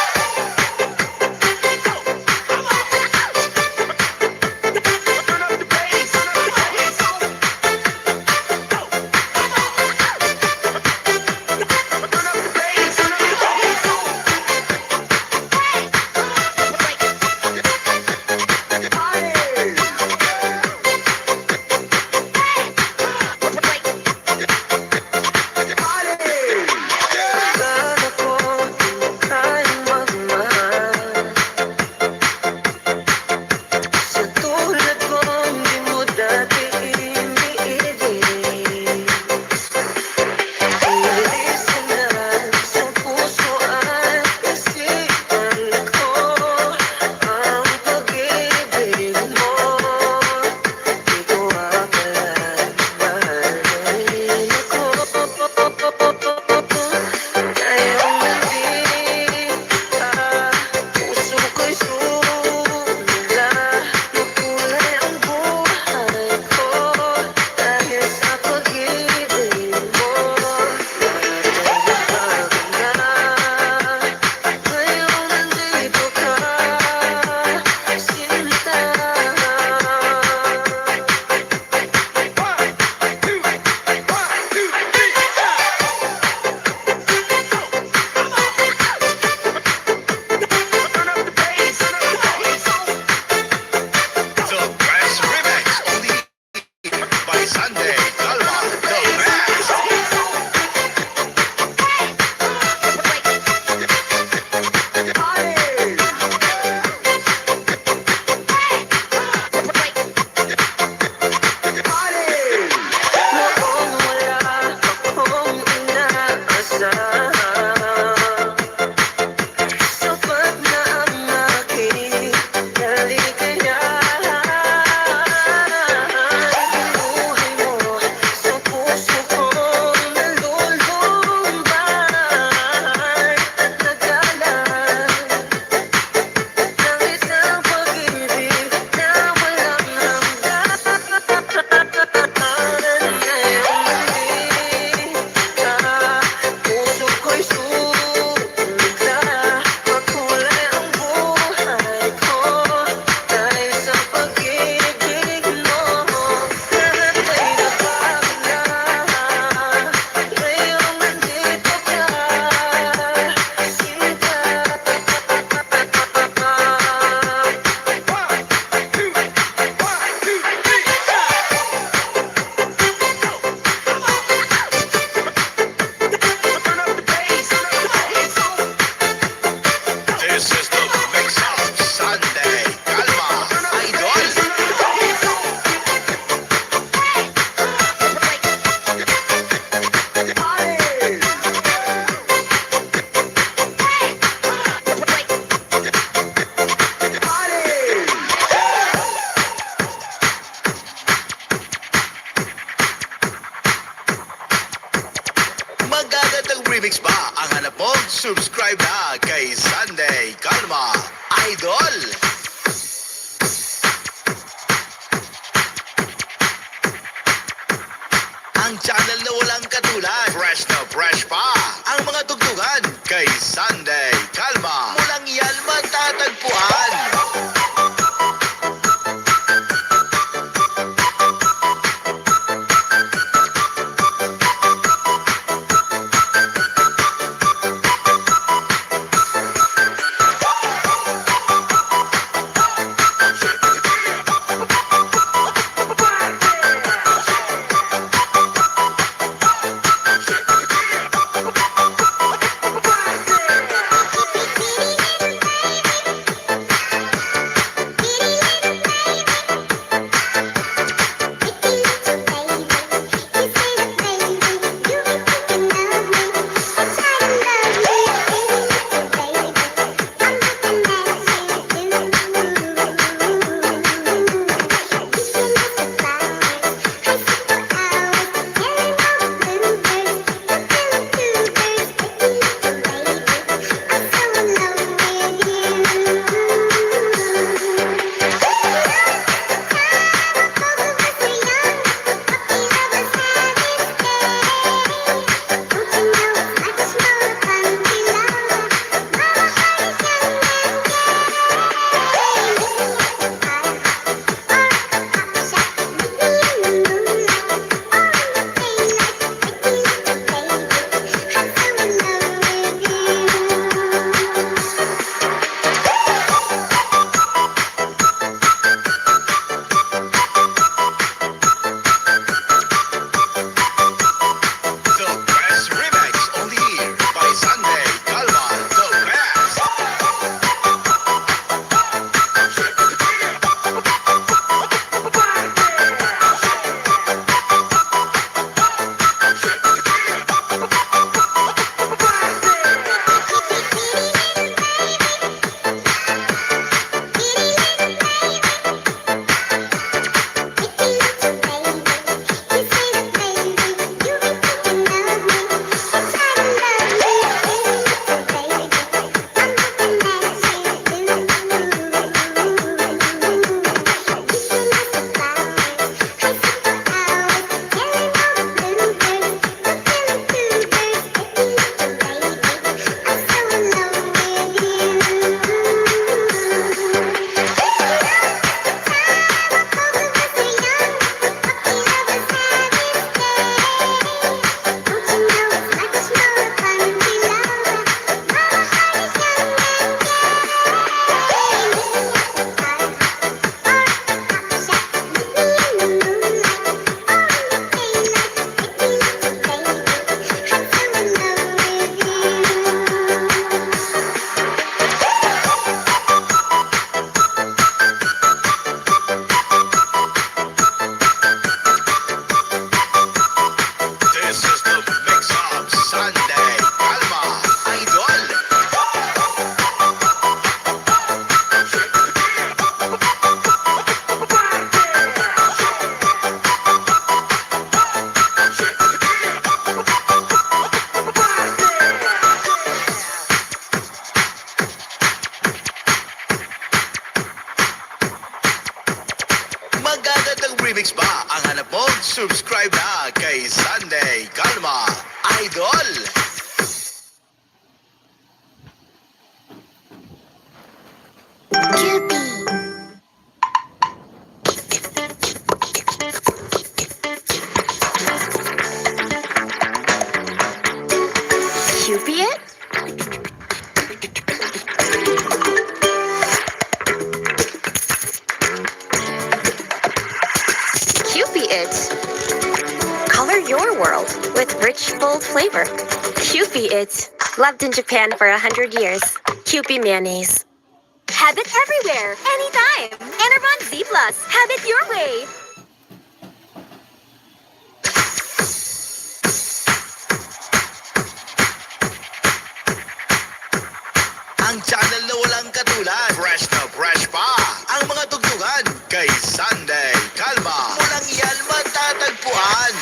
Magagandang remix ba ang hanap mo? Subscribe na kay Sunday Kalma, Idol. Ang channel na walang katulad. Fresh na fresh pa ang mga tugtugan kay Sunday Kalma. Tagpuan. The best remix only here by Sunday Calma, the best. This is the mix of Sunday Calma, Idol. Magagandang remix ba ang hanap mo? Subscribe na kay Sunday Calma, Idol. Cupid? Cupid. Color your world with rich, bold flavor. Cupid. Loved in Japan for a hundred years. Kewpie mayonnaise. Have it everywhere, anytime. Enervon Z plus. Have it your way. Ang channel na walang katulad. Fresh na fresh pa ang mga tugtugan kay Sunday Calma. Mo lang yan matatagpuan.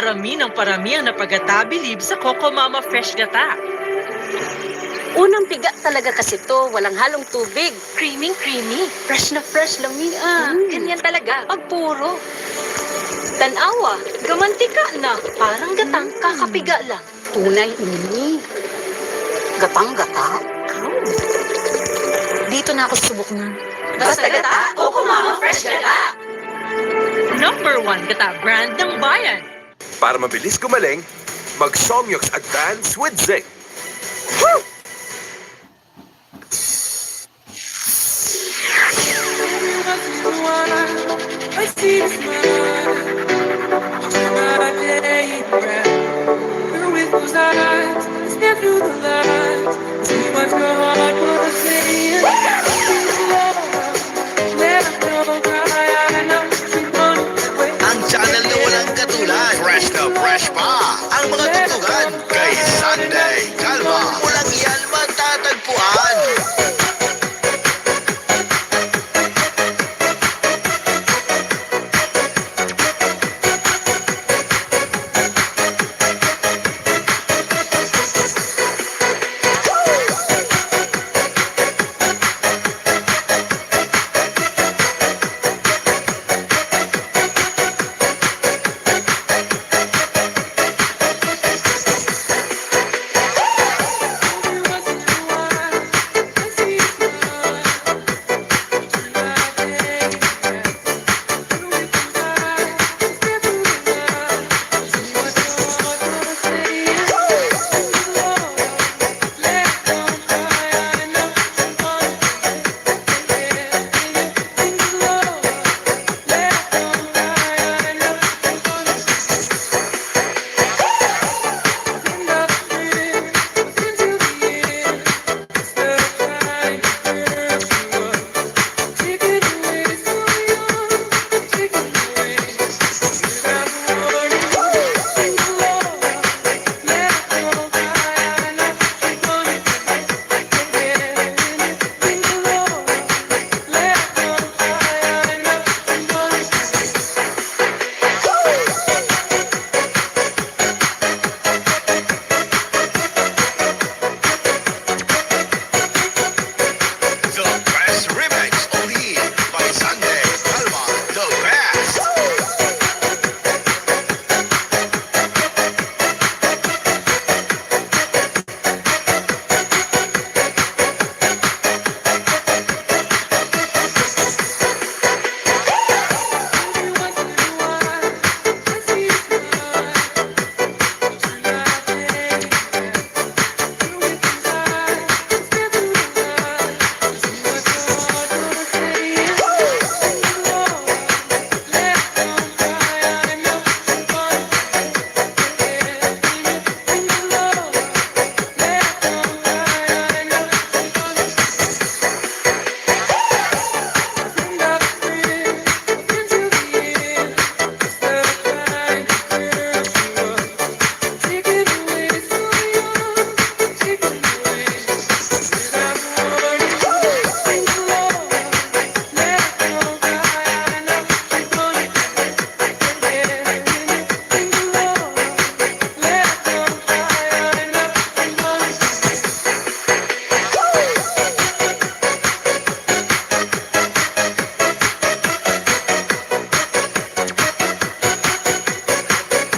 Parami ng parami ang napagata bilib sa Coco Mama Fresh Gata. Unang piga talaga kasi 'to, walang halong tubig. Creaming creamy, fresh na fresh, lami, ah. Mm. Ganyan talaga pag puro. Tan-awa, gamantika na, parang gatang Mm. kakapiga lang. Tunay ini. Gatang-gata. Dito na ako, subok na. Basta gata, Coco Mama Fresh Gata. Number one gata brand ng bayan. Para mabilis gumaling, mag Somyux Advance with Zinc. Ang channel na walang katulad. Fresh na fresh pa ang mga tugtugan kay Sunday Calma. Walang iyan matatagpuan. The best remix, only by Sunday Calma. The best.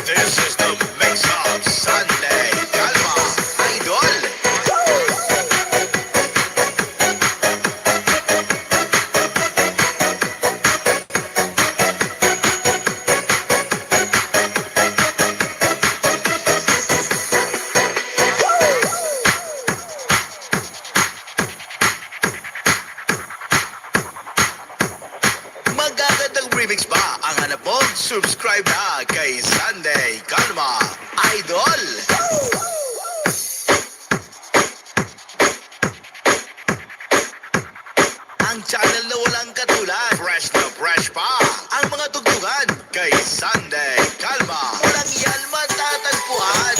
This is the mix of Sunday Calma, Idol. Magagandang remix ba ang hanap mo? Subscribe na kay Sunday Calma, Idol. Ang channel na walang katulad. Fresh na fresh pa ang mga tugtugan kay Sunday Calma. Walang iyan matatagpuan.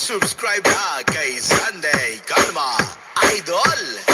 Subscribe na kay Sunday Karma Idol.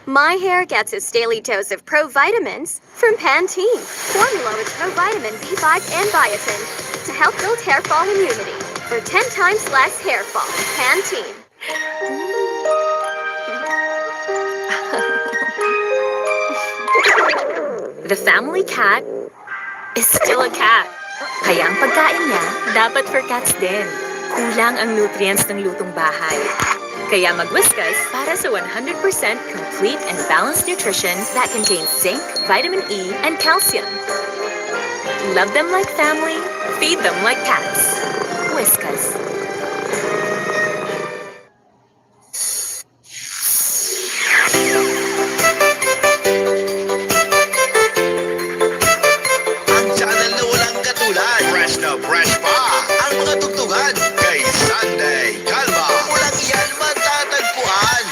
My hair gets its daily dose of provitamins from Pantene. Formula with provitamin B five and biotin to help build hair fall immunity for ten times less hair fall. Pantene. The family cat is still a cat. Kaya ang pagkain niya, dapat for cats din. Kulang ang nutrients ng lutong bahay. Kaya mag-Whiskas para sa one hundred percent complete and balanced nutrition that contains zinc, vitamin E, and calcium. Love them like family, feed them like cats. Whiskas. Ang channel na walang katulad. Fresh na fresh pa ang mga tugtugan kay Sunday Calma. Walang iyan matatagpuan.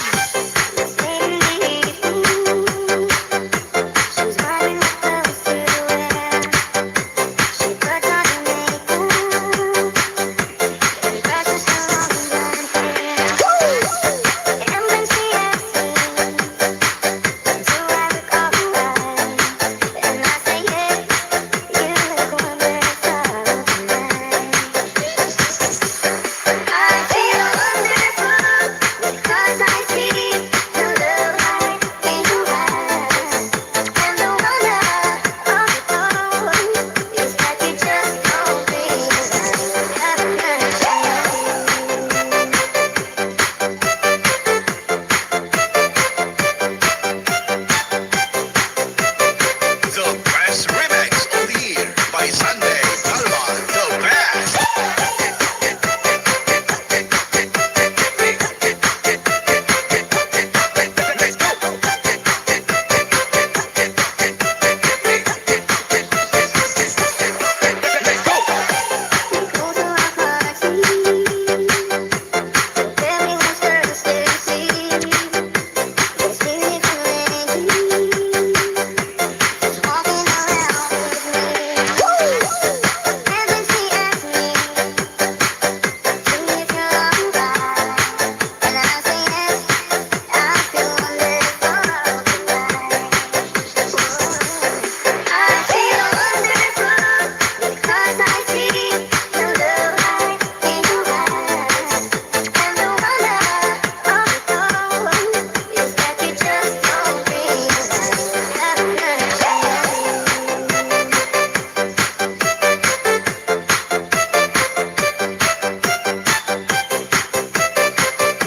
The best remix of the year by Sunday Calma. The best.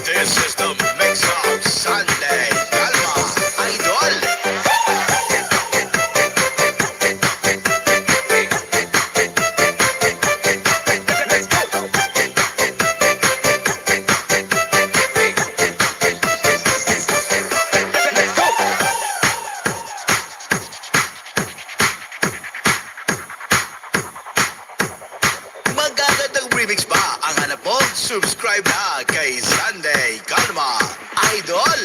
This is the mix of Sunday Calma Idol. Magagandang remix ba ang hanap mo? Subscribe na kay Sunday Calma Idol.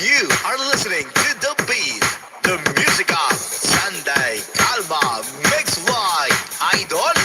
You are listening to The Beat, the music of Sunday Calma, mixed by Idol.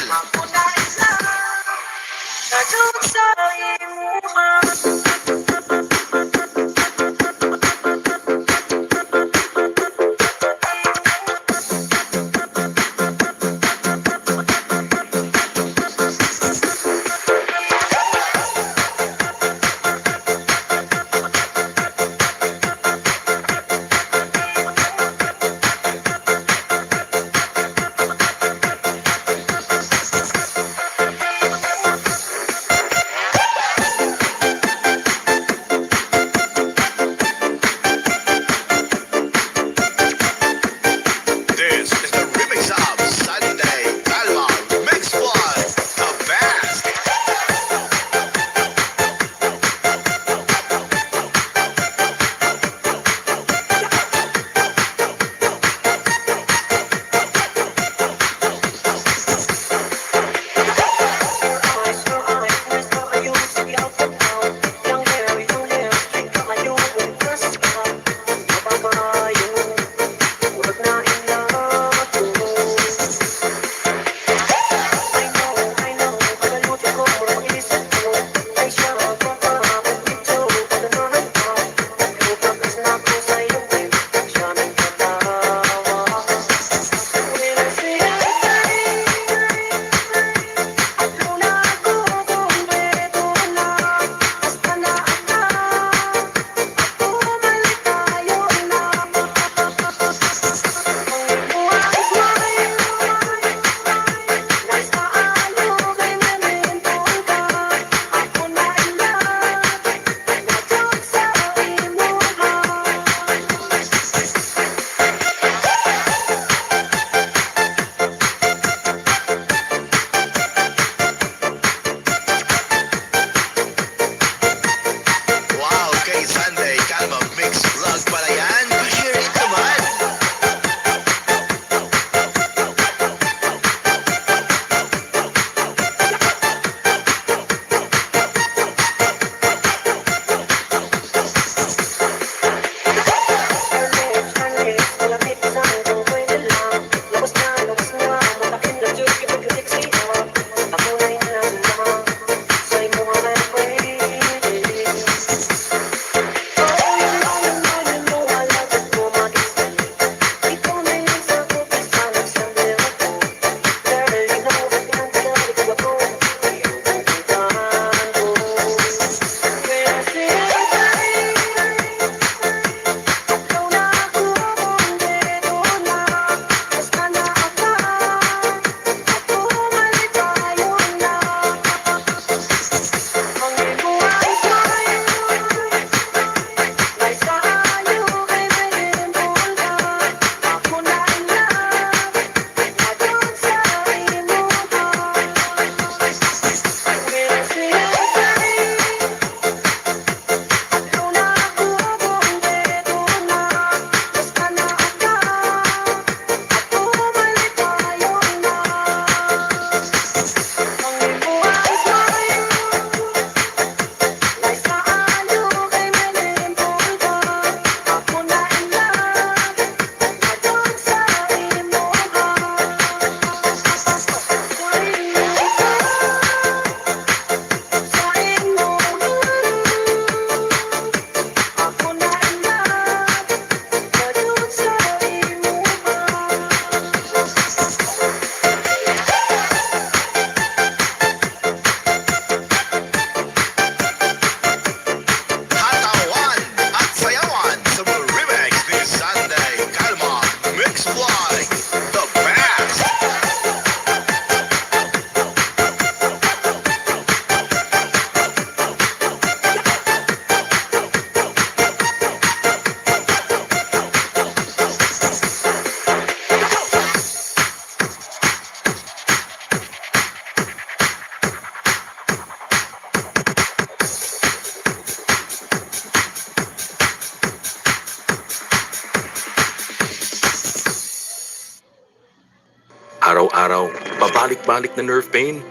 araw-araw, pabalik-balik na nerve pain?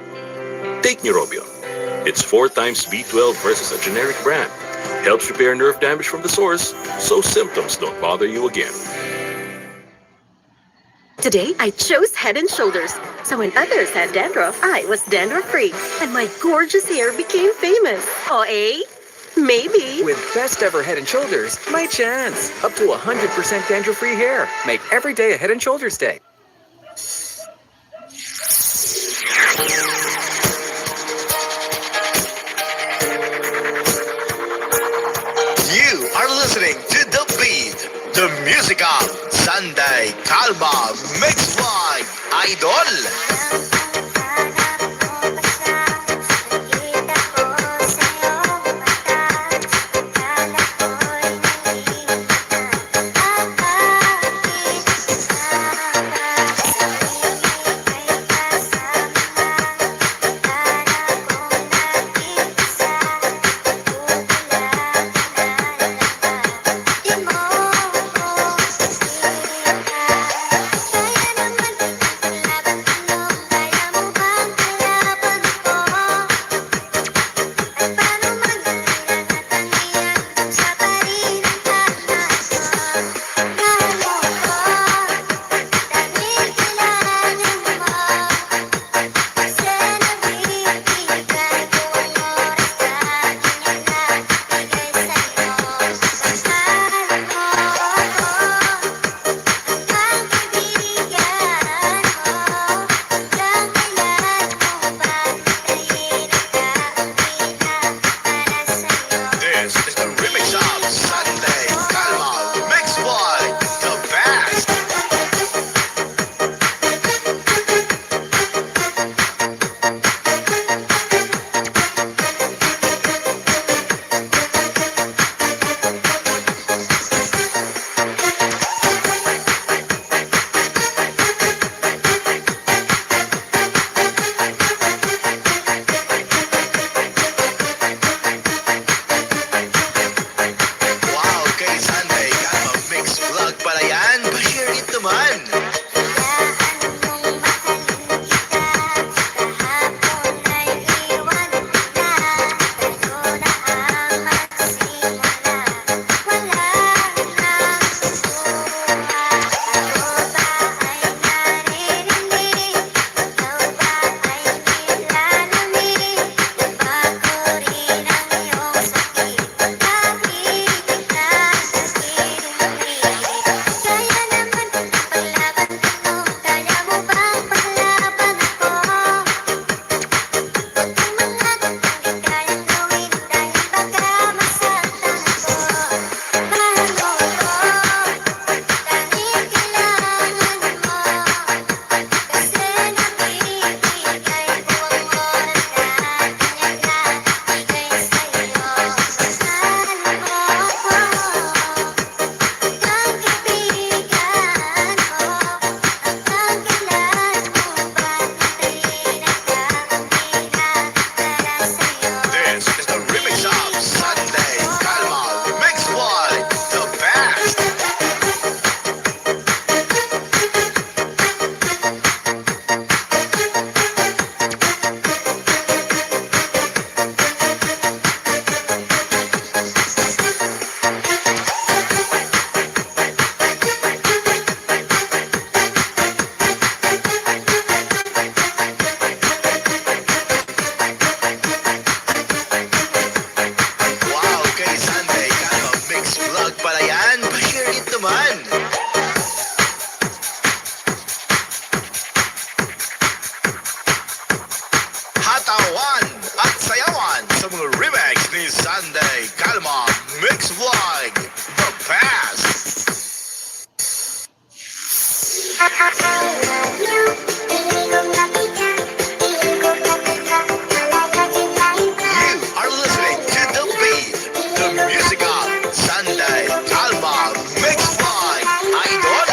Take Neurobion. It's four times B twelve versus a generic brand. Helps repair nerve damage from the source, so symptoms don't bother you again. Today, I chose Head and Shoulders. So when others had dandruff, I was dandruff free. And my gorgeous hair became famous. Oh, eh? Maybe. With best ever Head and Shoulders, my chance. Up to one hundred percent dandruff free hair. Make every day a Head and Shoulders day. You are listening to The Beat, the music of Sunday Calma Mix by Idol. This is the remix of Sunday Calma, mixed by The Best. Wow, kay Sunday Calma Mix Vlog pala yan. Pa-share it naman. This is the remix of Sunday Calma, mixed by The Best. Wow, kay Sunday Calma Mix Vlog pala yan. Pa-share it naman. Hatawan at sayawan sa mga remix ni Sunday Calma Mix Vlog, the best! You are listening to The Beat, the music of Sunday Calma, mixed by Idol.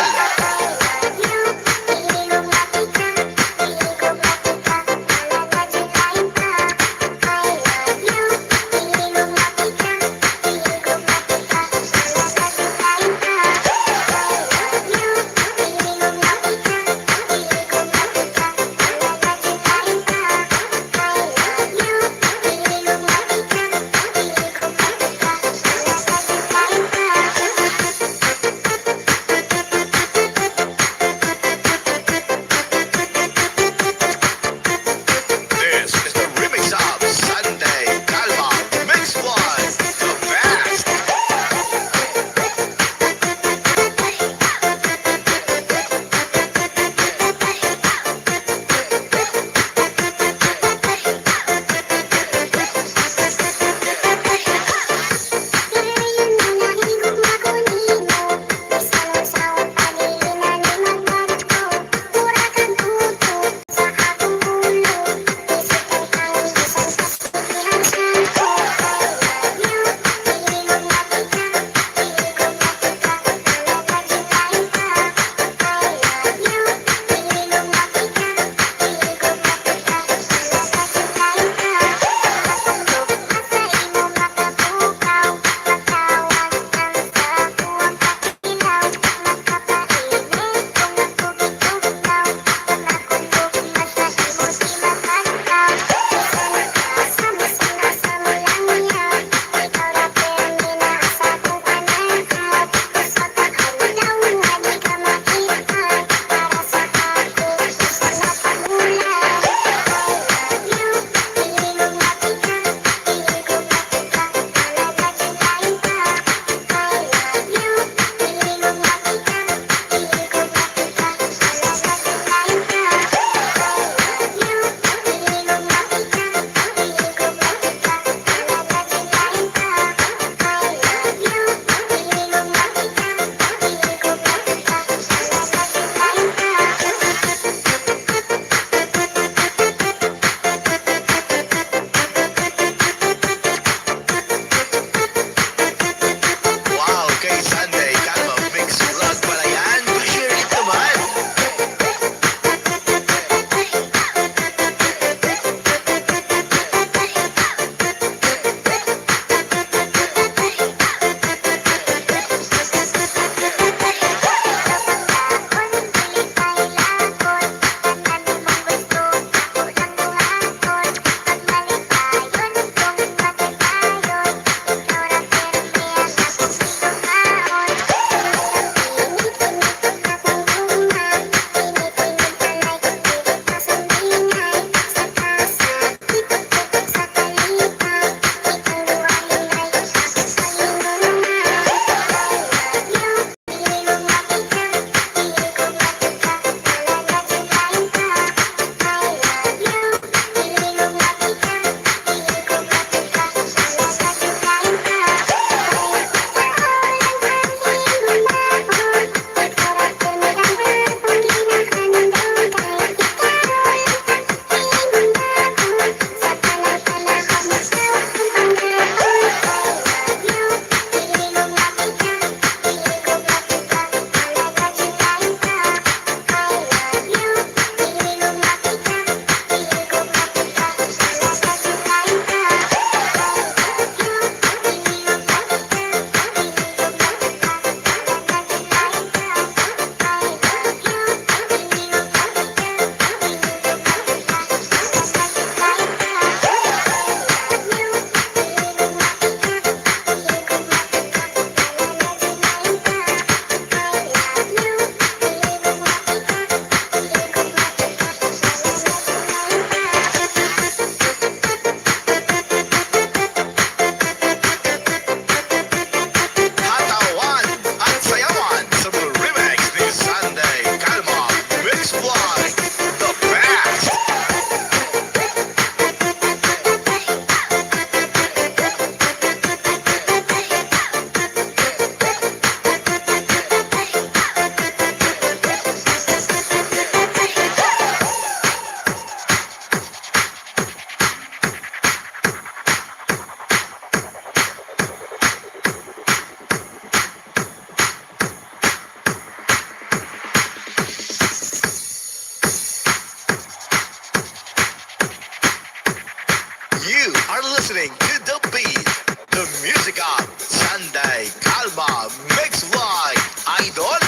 To the beat, the music of Sunday Calma Mix by Idol.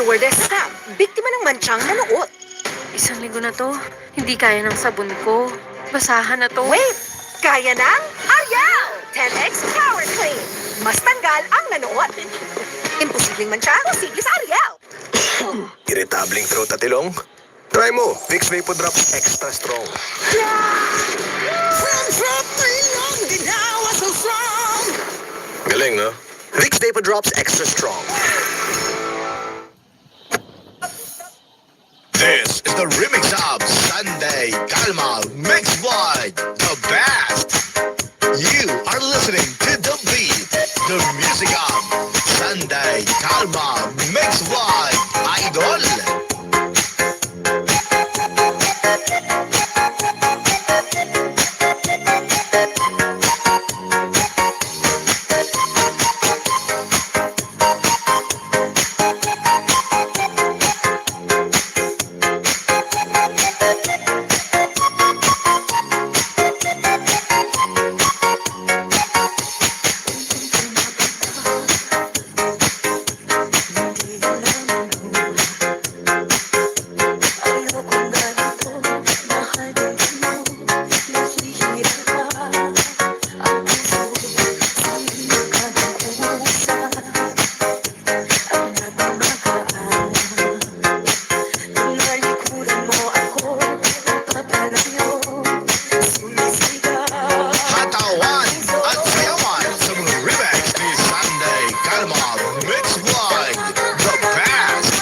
Stewardess ka, biktima ng mantsang nanuot. Isang linggo na 'to, hindi kaya ng sabon ko. Basahan na 'to. Wait! Kaya ng Ariel! Ten X Power Clean. Mas tanggal ang nanuot. Imposibleng mantsa, posible sa Ariel. Iritableng throat at ilong? Try mo, Vicks Vapodrops Extra Strong. From throat to ilong, ginawa so strong. Galing, no? Vicks Vapodrops Extra Strong. This is the remix of Sunday Calma Mix by The Best. You are listening to The Beat, the music of Sunday Calma Mix by Idol. Hatawan at sayawan sa mga remix ni Sunday Calma, mix by The Best.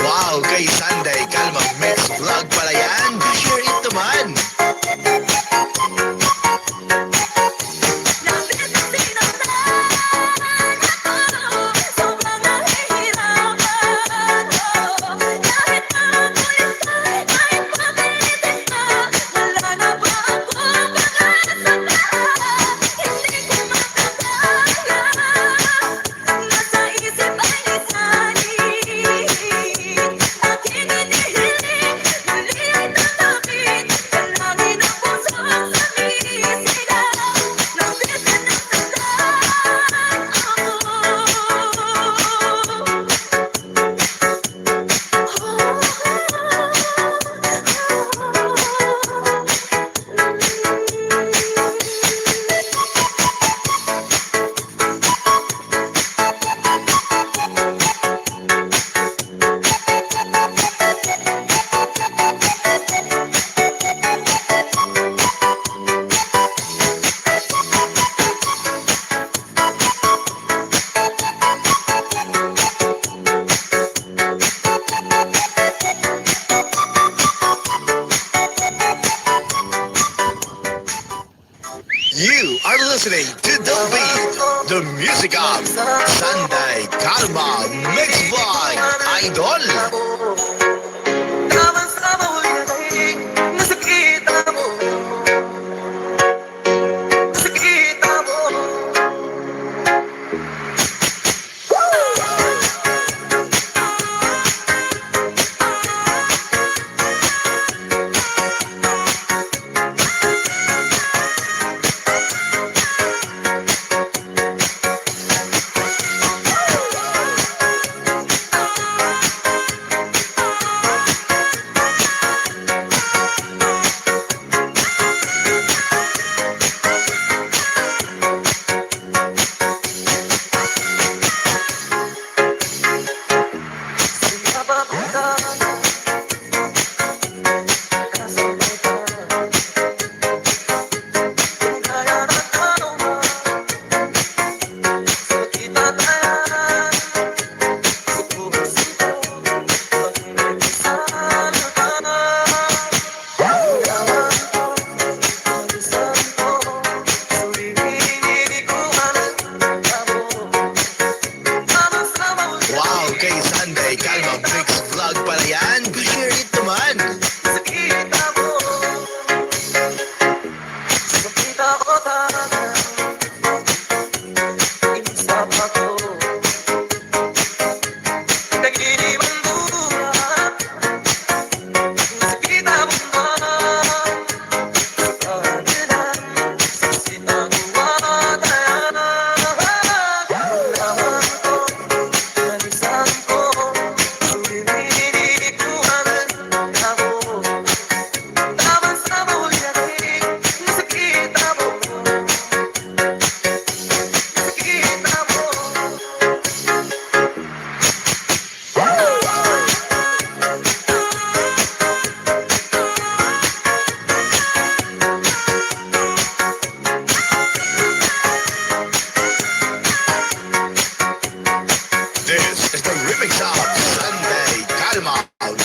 Wow, kay Sunday Calma Mix Vlog pala yan. Share it naman. You are listening to The Beat, the music of Sunday Calma, mixed by Idol.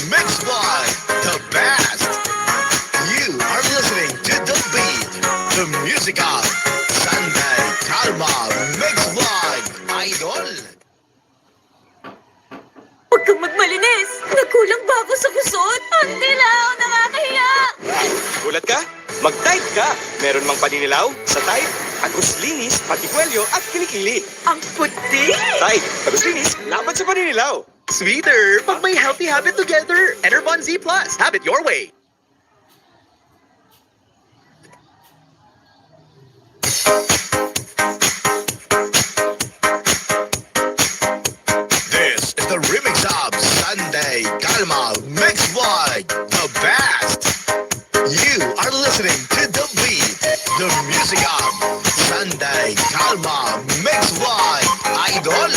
Mix Vlog, the best. You are listening to The Beat, the music of Sunday Kalma Mix Vlog, Idol. Huwag kang magmalinis! Nagkulang ba ako sa kusot? Ang dilaw! Nakakahiya! Gulat ka? Mag-Tide ka! Meron mang paninilaw sa Tide. Agos linis, pati kwelyo at kilikili. Ang puti! Tide, agos linis, laban sa paninilaw. Sweeter, pag may healthy habit together. Enervon Z plus. Have it your way. This is the remix of Sunday Kalma Mix Vlog, the best. You are listening to The Beat, the music of Sunday Kalma Mix Vlog, Idol.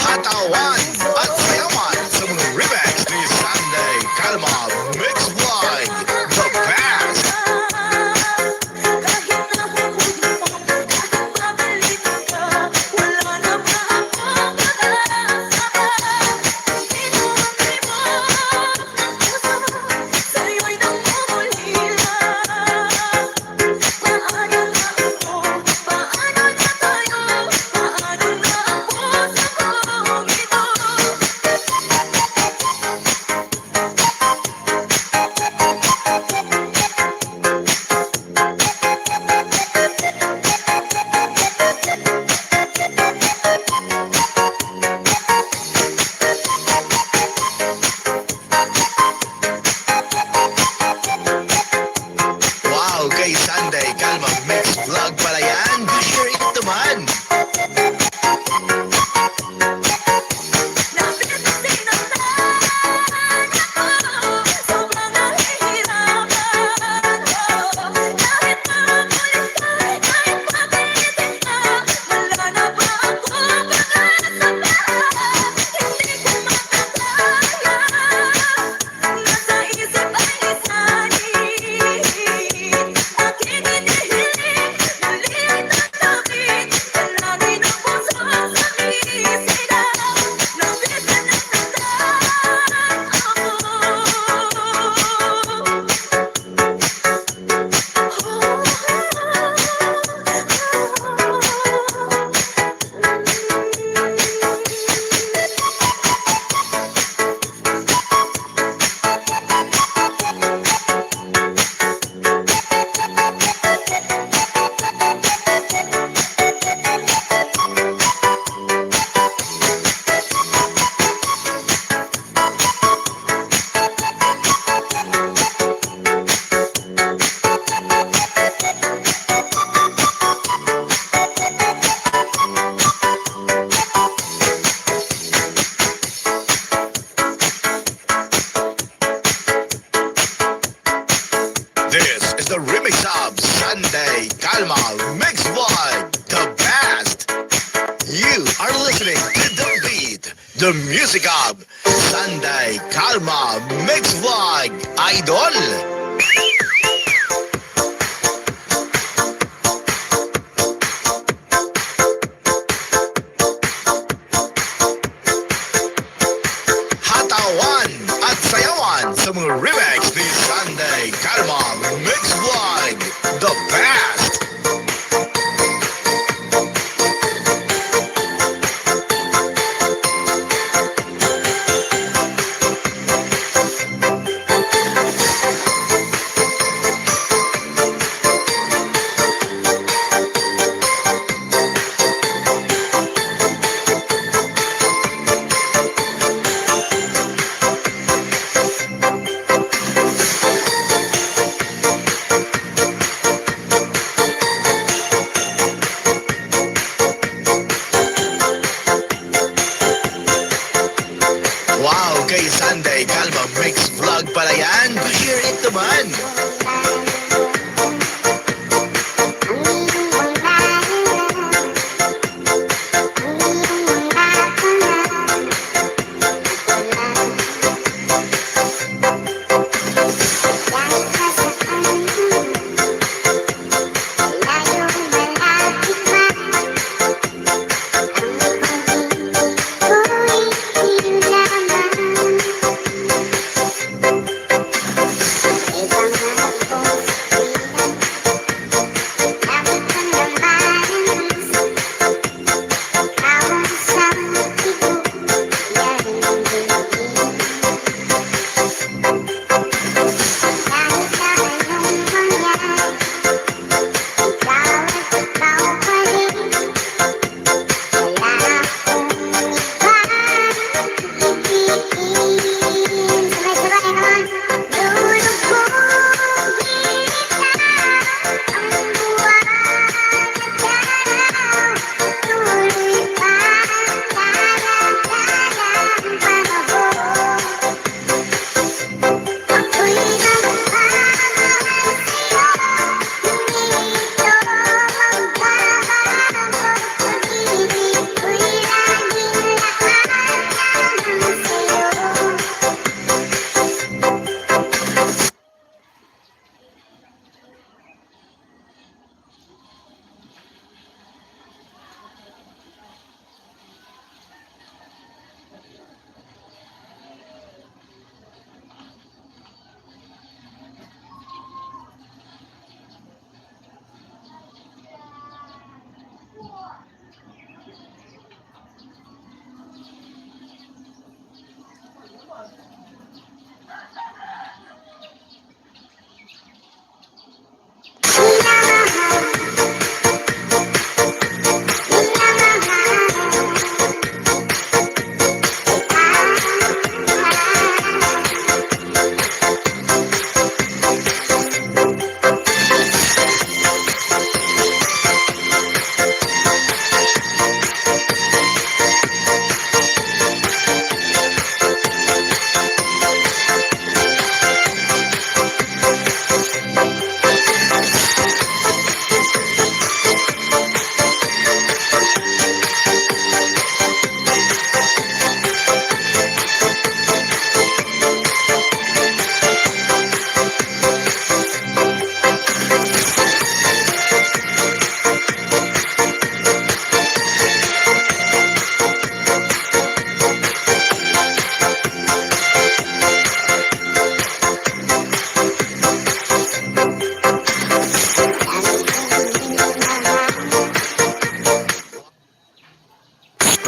Hatawan at sayawan sa mga remix ni Sunday Kalma Mix Vlog, the best. Wow, kay Sunday Kalma Mix Vlog pala yan. Share it naman. This is the remix of Sunday Kalma Mix Vlog, the best. You are listening to The Beat, the music of Sunday Kalma Mix Vlog, Idol. Hatawan at sayawan sa mga remix ni Sunday Kalma Mix Vlog, the best. man.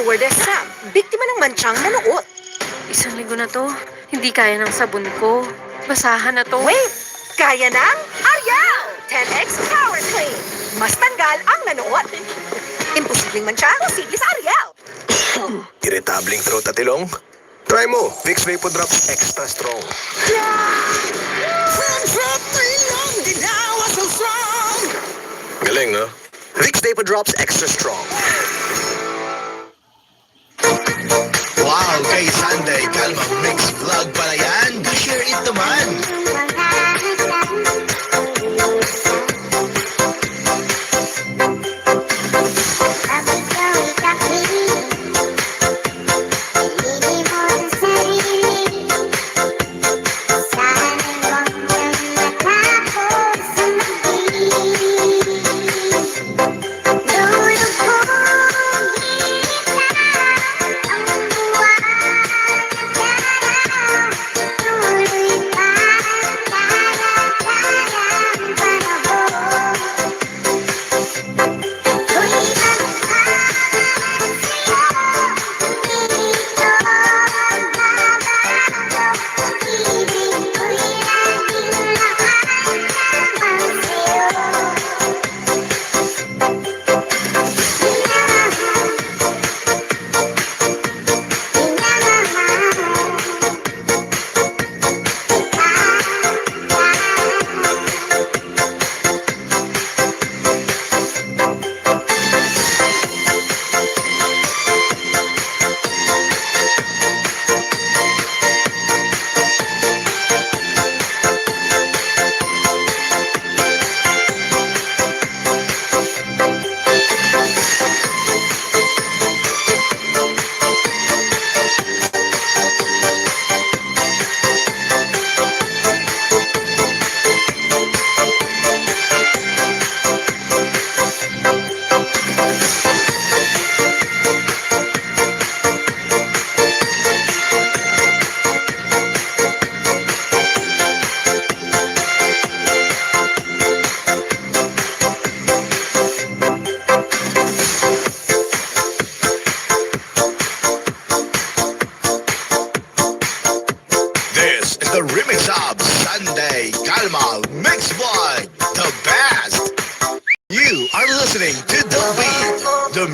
Stewardess Sam, biktima ng mantsang nanuot. Isang linggo na 'to, hindi kaya ng sabon ko. Basahan na 'to. Wait! Kaya ng Ariel! Ten X Power Clean. Mas tanggal ang nanuot. Imposibleng mantsa, posible sa Ariel. Iritableng throat at ilong? Try mo, Vicks Vapodrops Extra Strong. From throat to ilong, ginawa so strong. Galing, no? Vicks Vapodrops Extra Strong. Wow, kay Sunday Kalma Mix Vlog pala yan. Share it naman.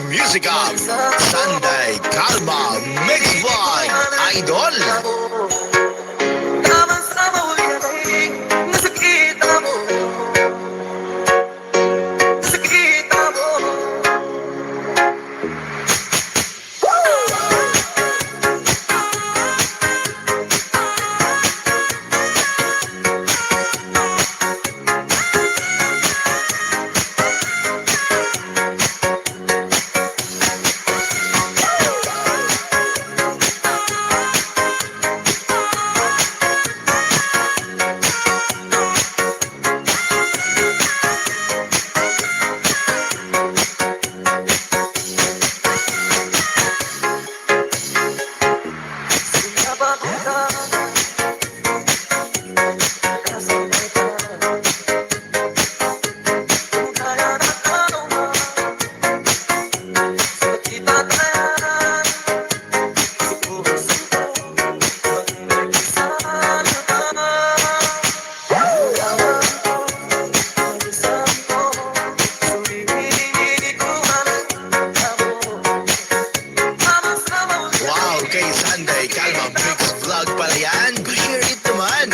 Music of Sunday Kalma Mix Vlog, Idol. Wow, kay Sunday Kalma Mix Vlog pala yan. Pa-share it naman.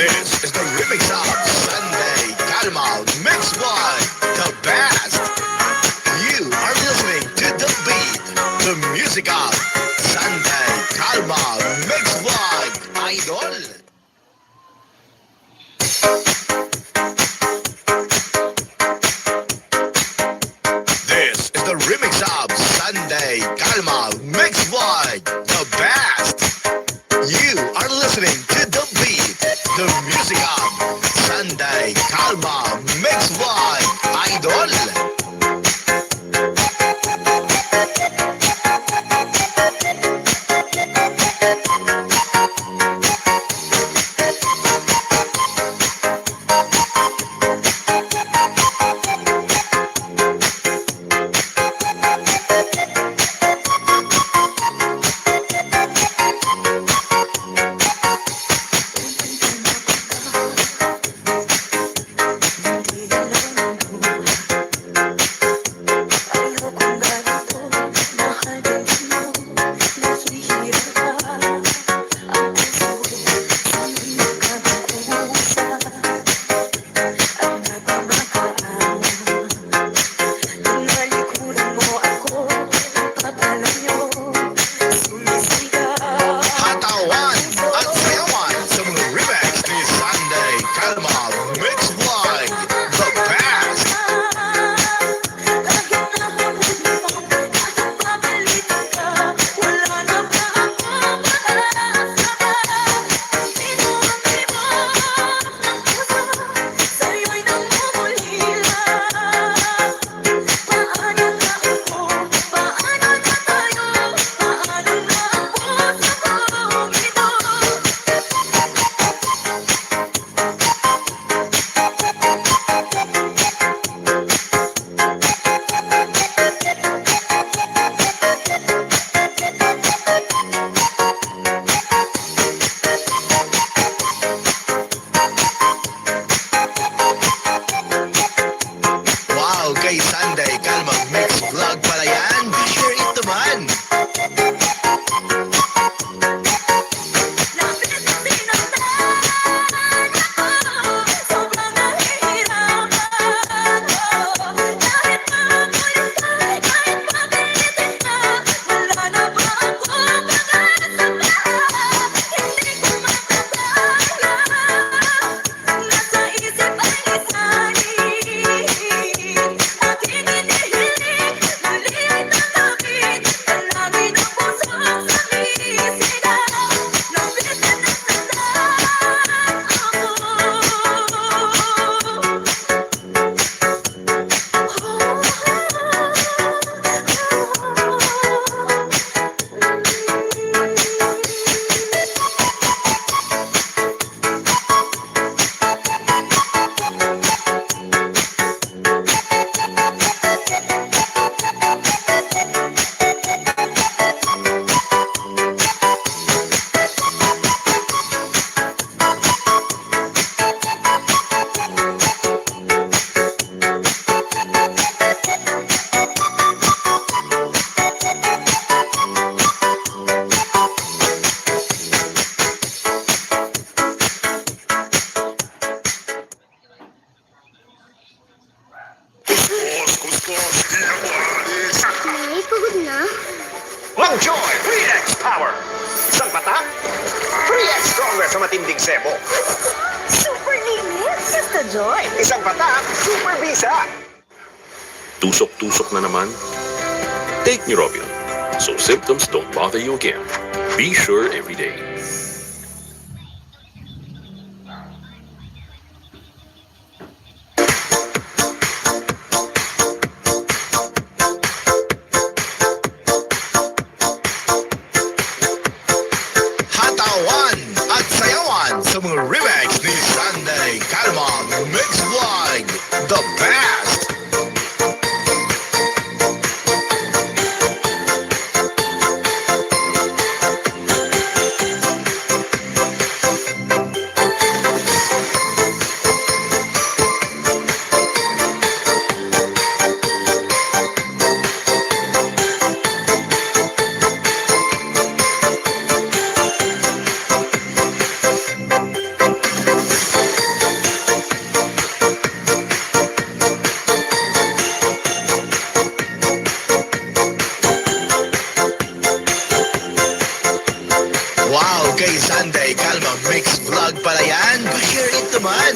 This is the remix of Sunday Kalma Mix Vlog, the best. You are listening to The Beat, the music of Sunday Kalma Mix Vlog, Idol. This is the remix of Sunday Kalma Mix Vlog, the best. You are listening to The Beat, the music of Sunday Kalma Mix Vlog, Idol. Sa matinding sebo. Super linis, Sister Joy. Isang patak, super bisa. Tusok-tusok na naman? Take Neurobion, so symptoms don't bother you again. Be sure every day. Hatawan at sayawan sa mga remix ni Sunday Calma Mix Vlog. The best! Wow, kay Sunday Calma Mix Vlog pala yan. Pa-share it naman.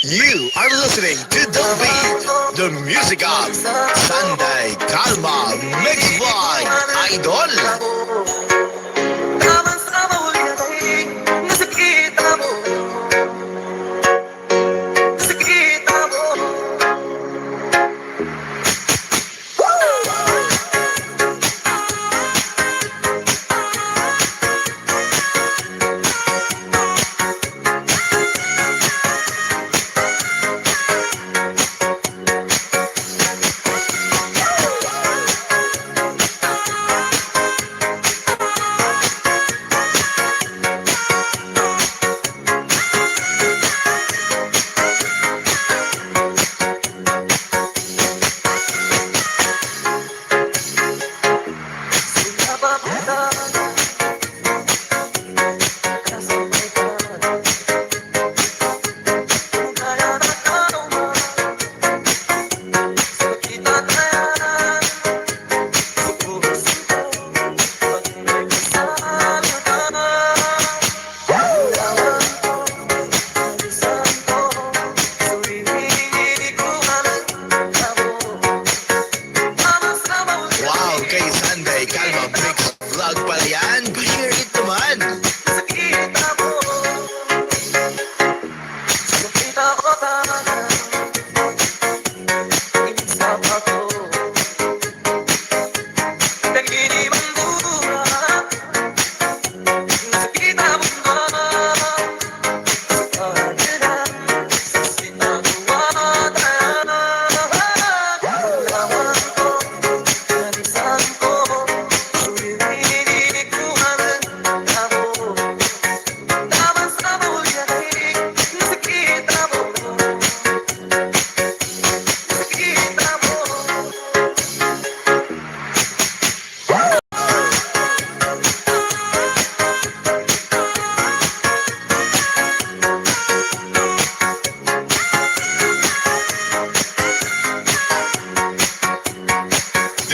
You are listening to The Beat, the music of Sunday Calma Mix by Idol. Wow, kay Sunday Calma Mix Vlog pala yan. Pa-share it naman.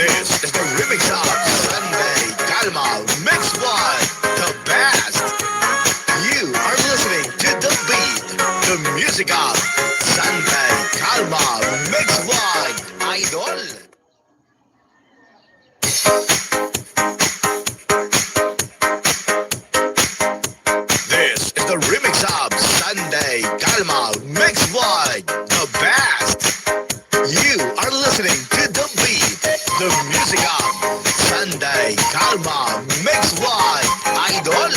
This is the remix of Sunday Calma Mix One, the best. You are listening to The Beat, the music of Sunday Calma Mix One, Idol. This is the remix of Sunday Calma Mix One, the best. You are listening to The Beat, the music of Sunday Calma Mix One, Idol.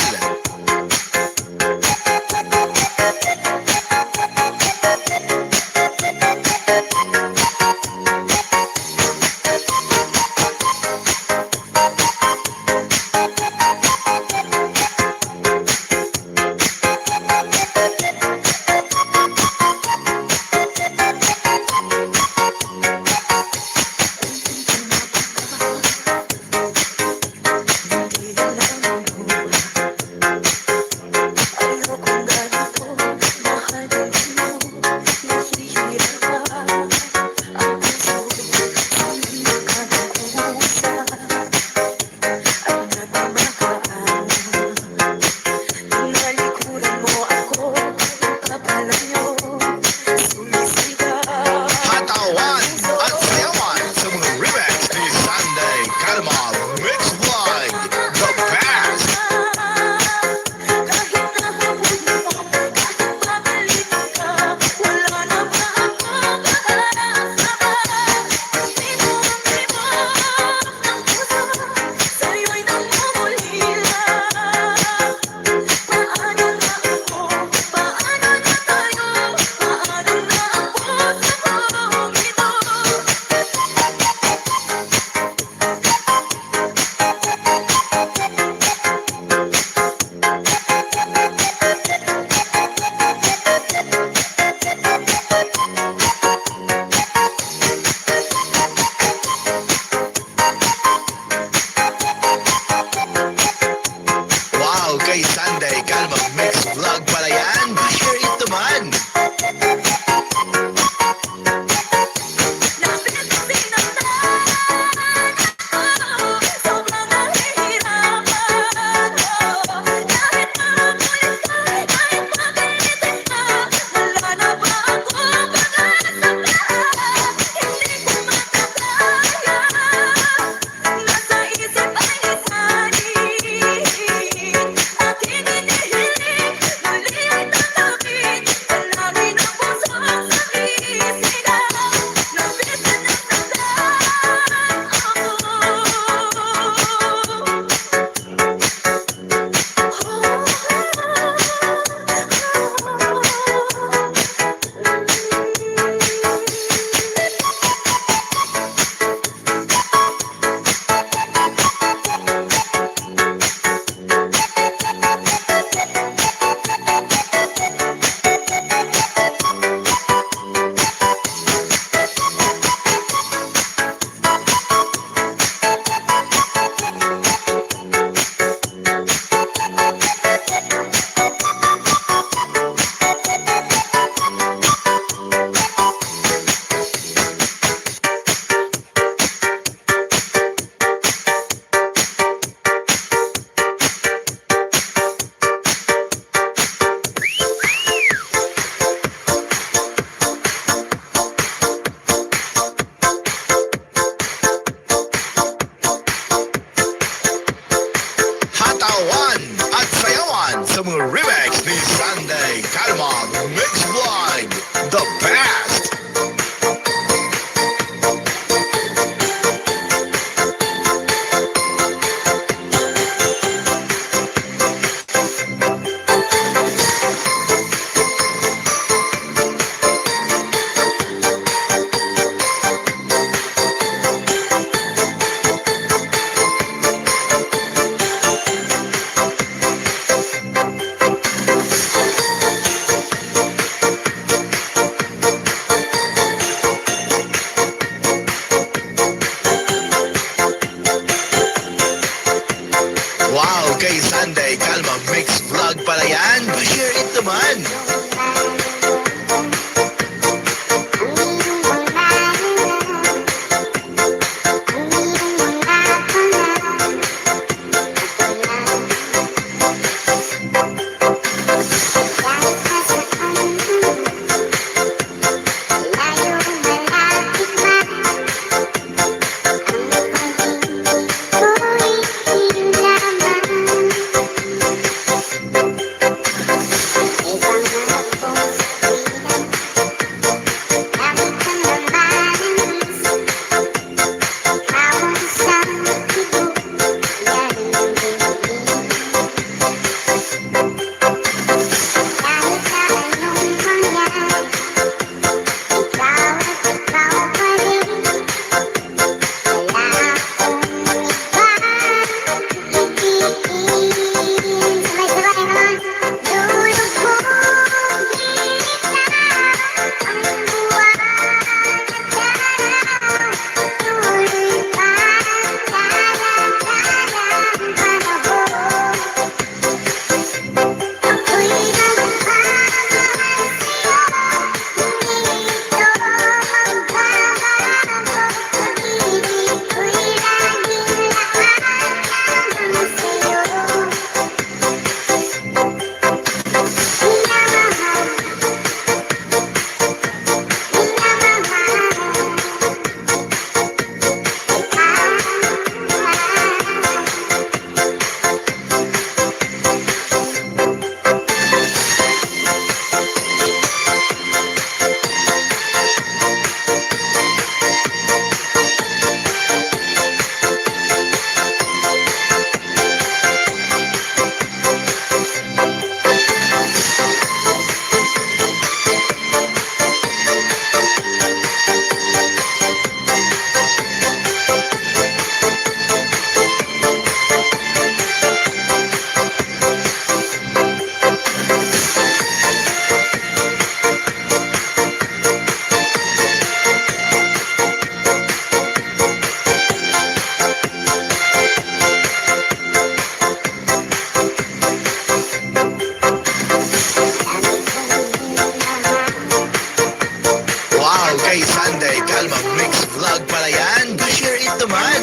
Kay Sunday Kalma Mix Vlog pala yan. Share it naman.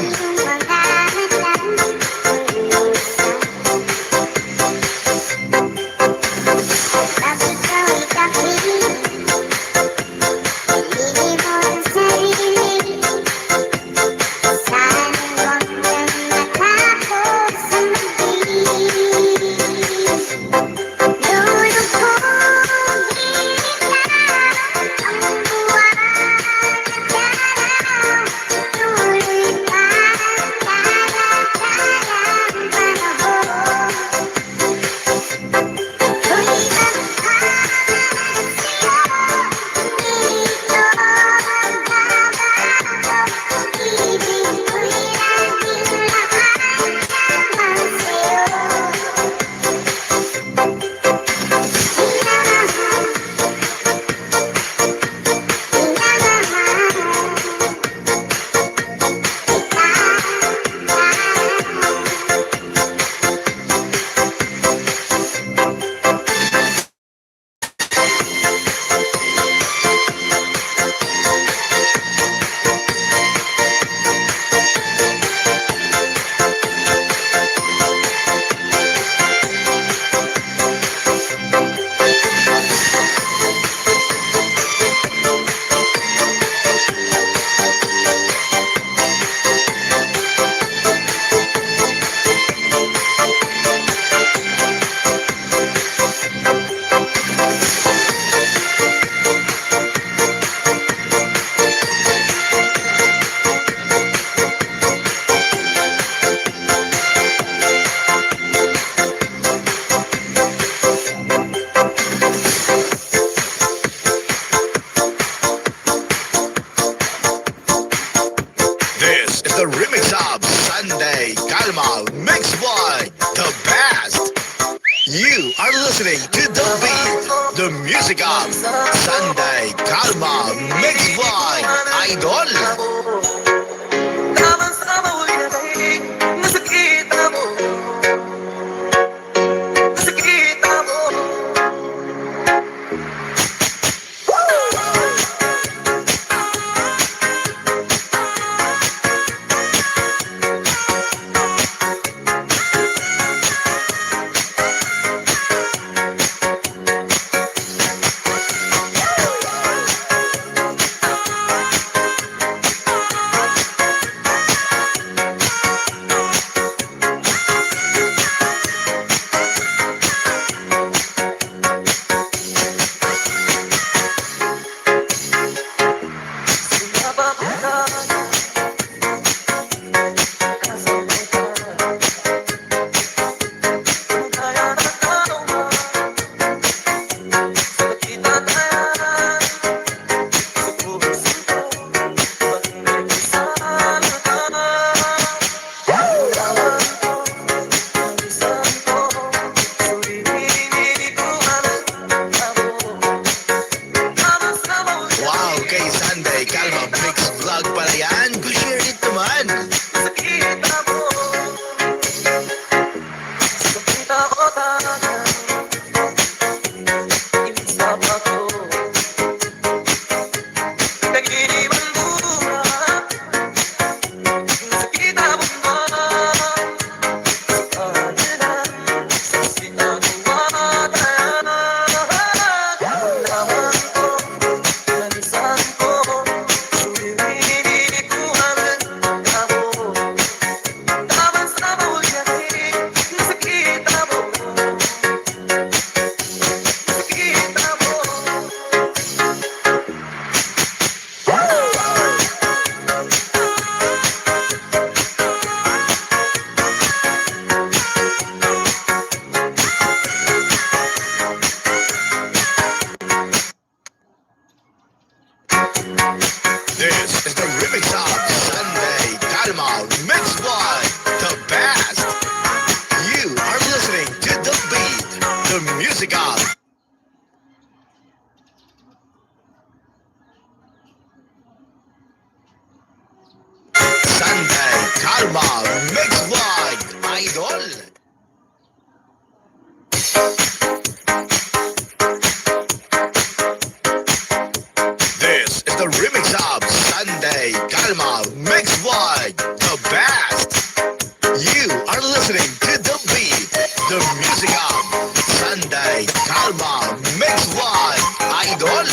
This is the remix of Sunday Kalma, mixed by the best. You are listening to The Beat, the music of Sunday Kalma, mixed by Idol. Wow, kay Sunday Kalma Mix Vlog pala yan. Go share it naman. This is the remix of Sunday Kalma, mixed by the best. You are listening to The Beat, the music of Sunday Kalma Mix Vlog Idol. This is The remix of Sunday Calma Mix Vlog, the best. You are listening to The Beat, the music of Sunday Calma Mix Vlog, idol.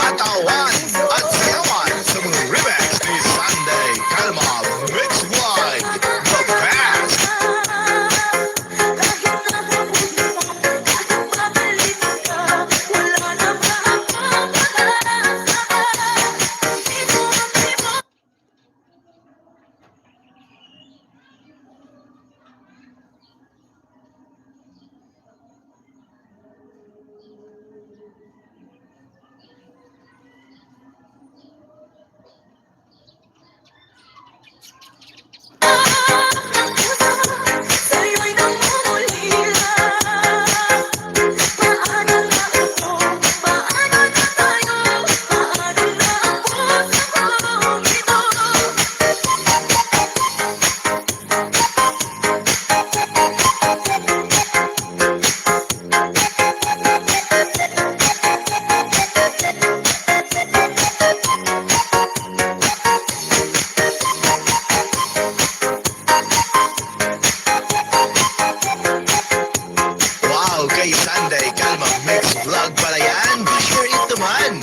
Hatawan at sayawan sa mga remix ni Sunday Calma Mix Vlog, the best. Wow, kay Sunday Calma Mix Vlog pala yan. Be sure ito man.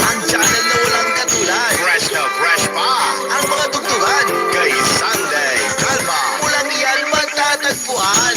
Ang channel na walang katulad. Fresh na fresh pa ang mga tugtugan kay Sunday Calma. Mo lang yan matatagpuan.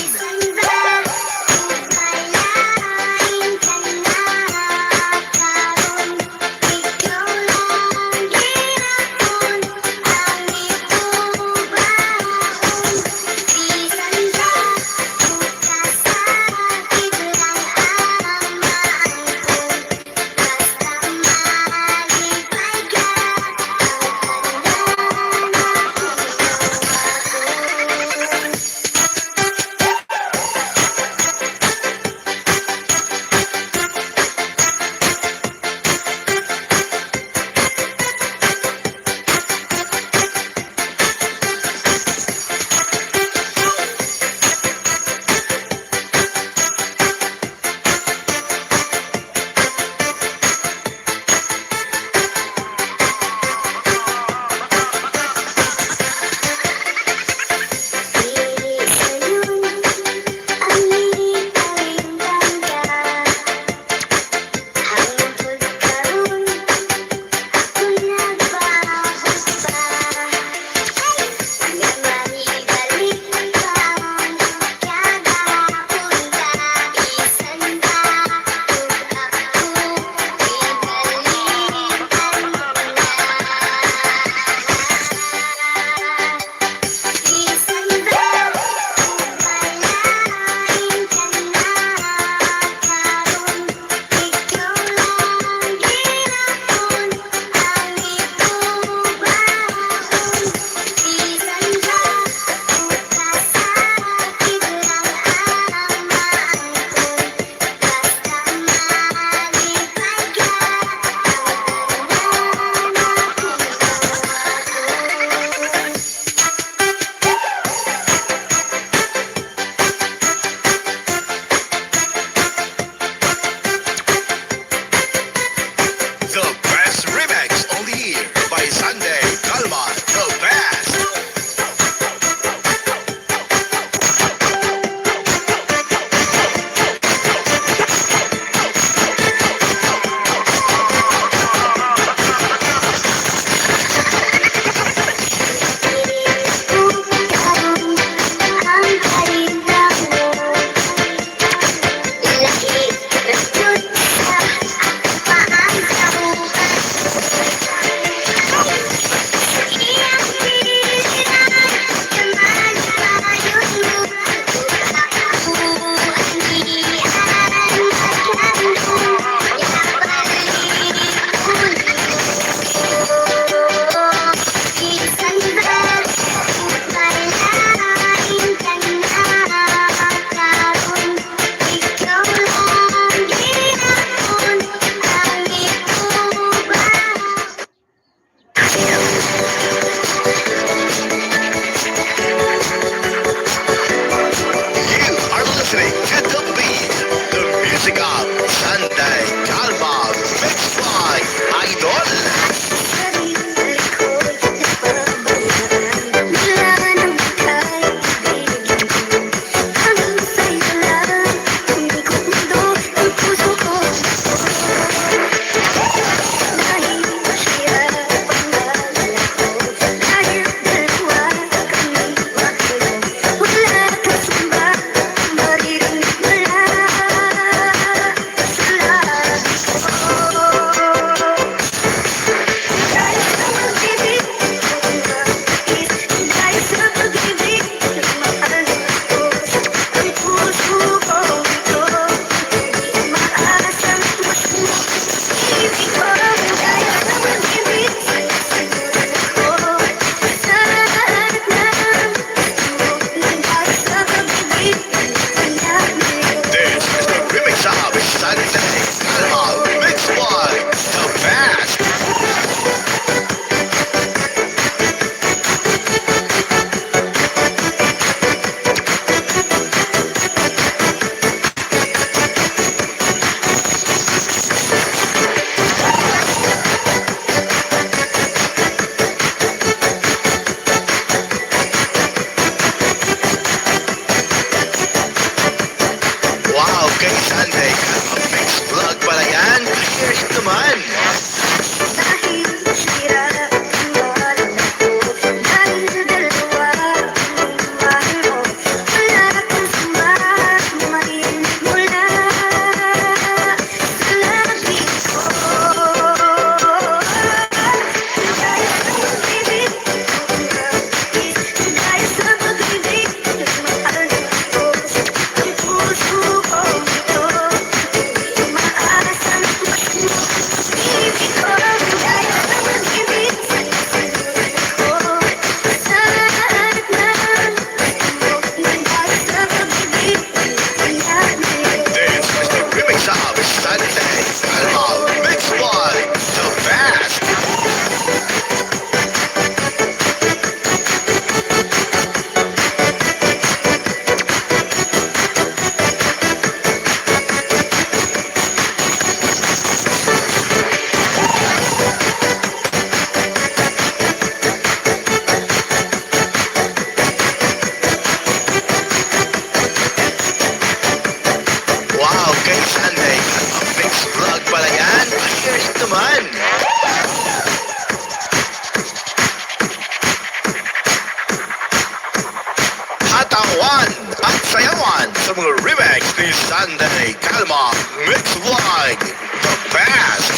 sa mga remix ni Sunday Calma, Mix Wag, the best!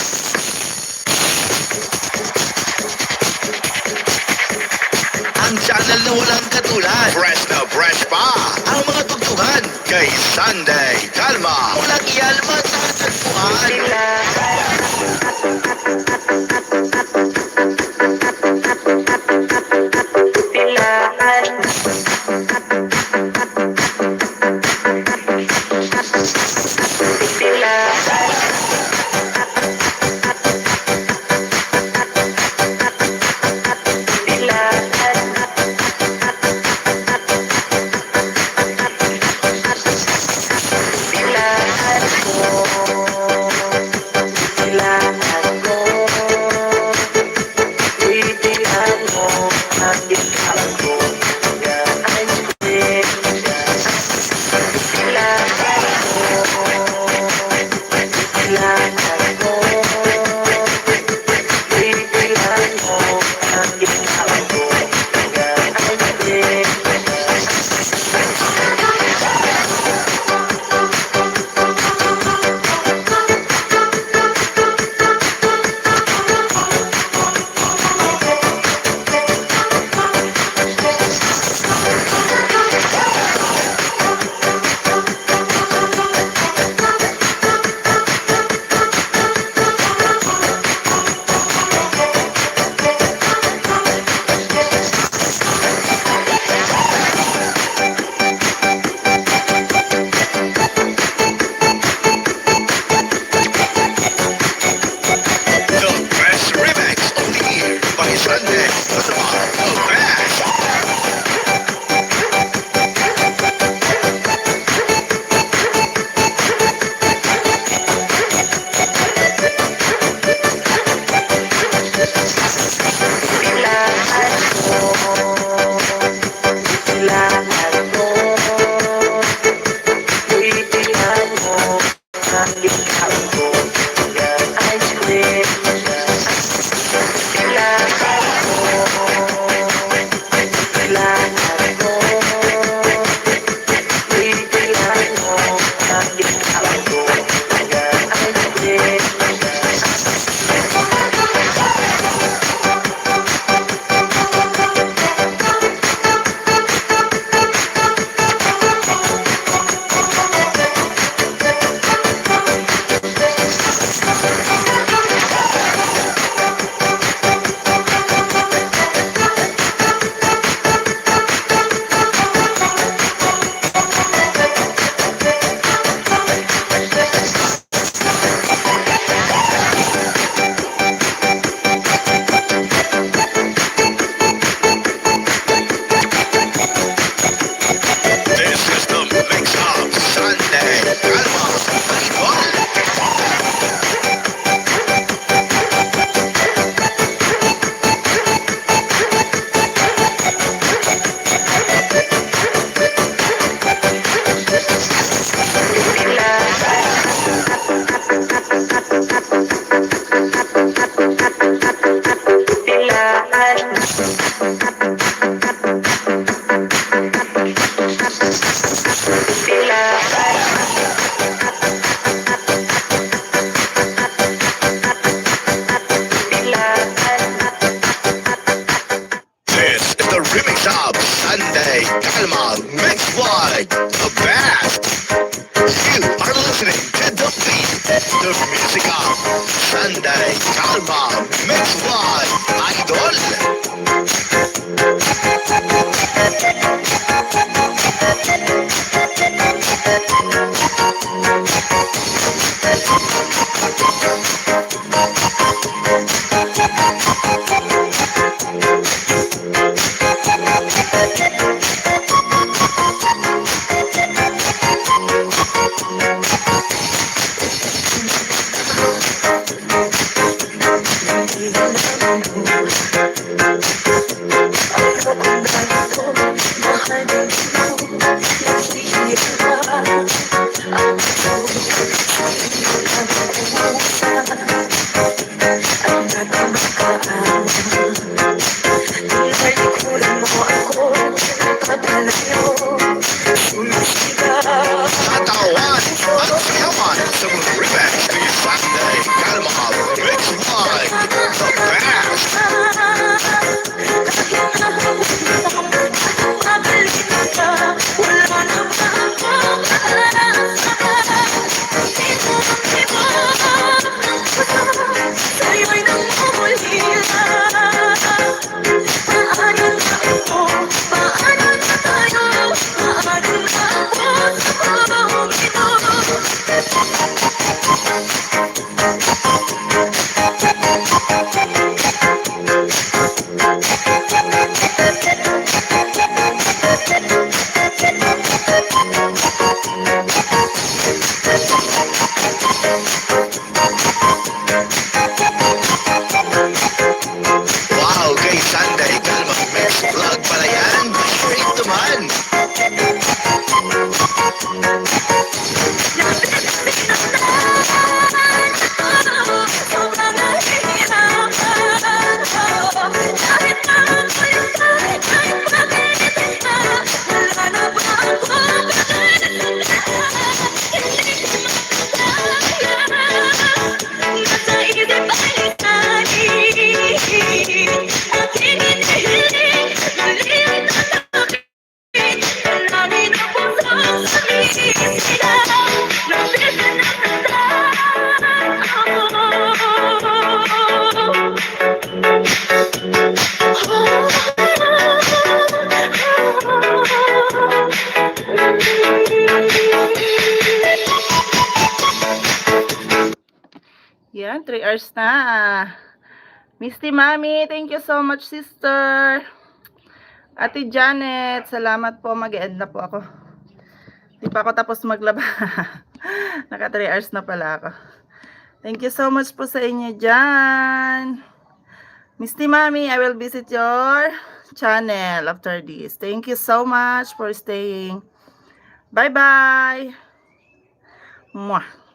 Ang channel na walang katulad. Fresh na fresh pa ang mga tugtugan kay Sunday Calma. Walang iyan matatagpuan. The best remix of the year by Sunday Calma, the best. This is the mix of Sunday Calma. This is the remix of Sunday Calma Mix Wag, the best. You are listening to the beat, the music of Sunday Calma Mix Wag, Idol. three hours na. Misty Mami, thank you so much, sister. Ate Janet, salamat po. Mag-e-end na po ako. Di pa ako tapos maglaba. Naka three hours na pala ako. Thank you so much po sa inyo dyan. Misty Mami, I will visit your channel after this. Thank you so much for staying. Bye-bye. Mwah.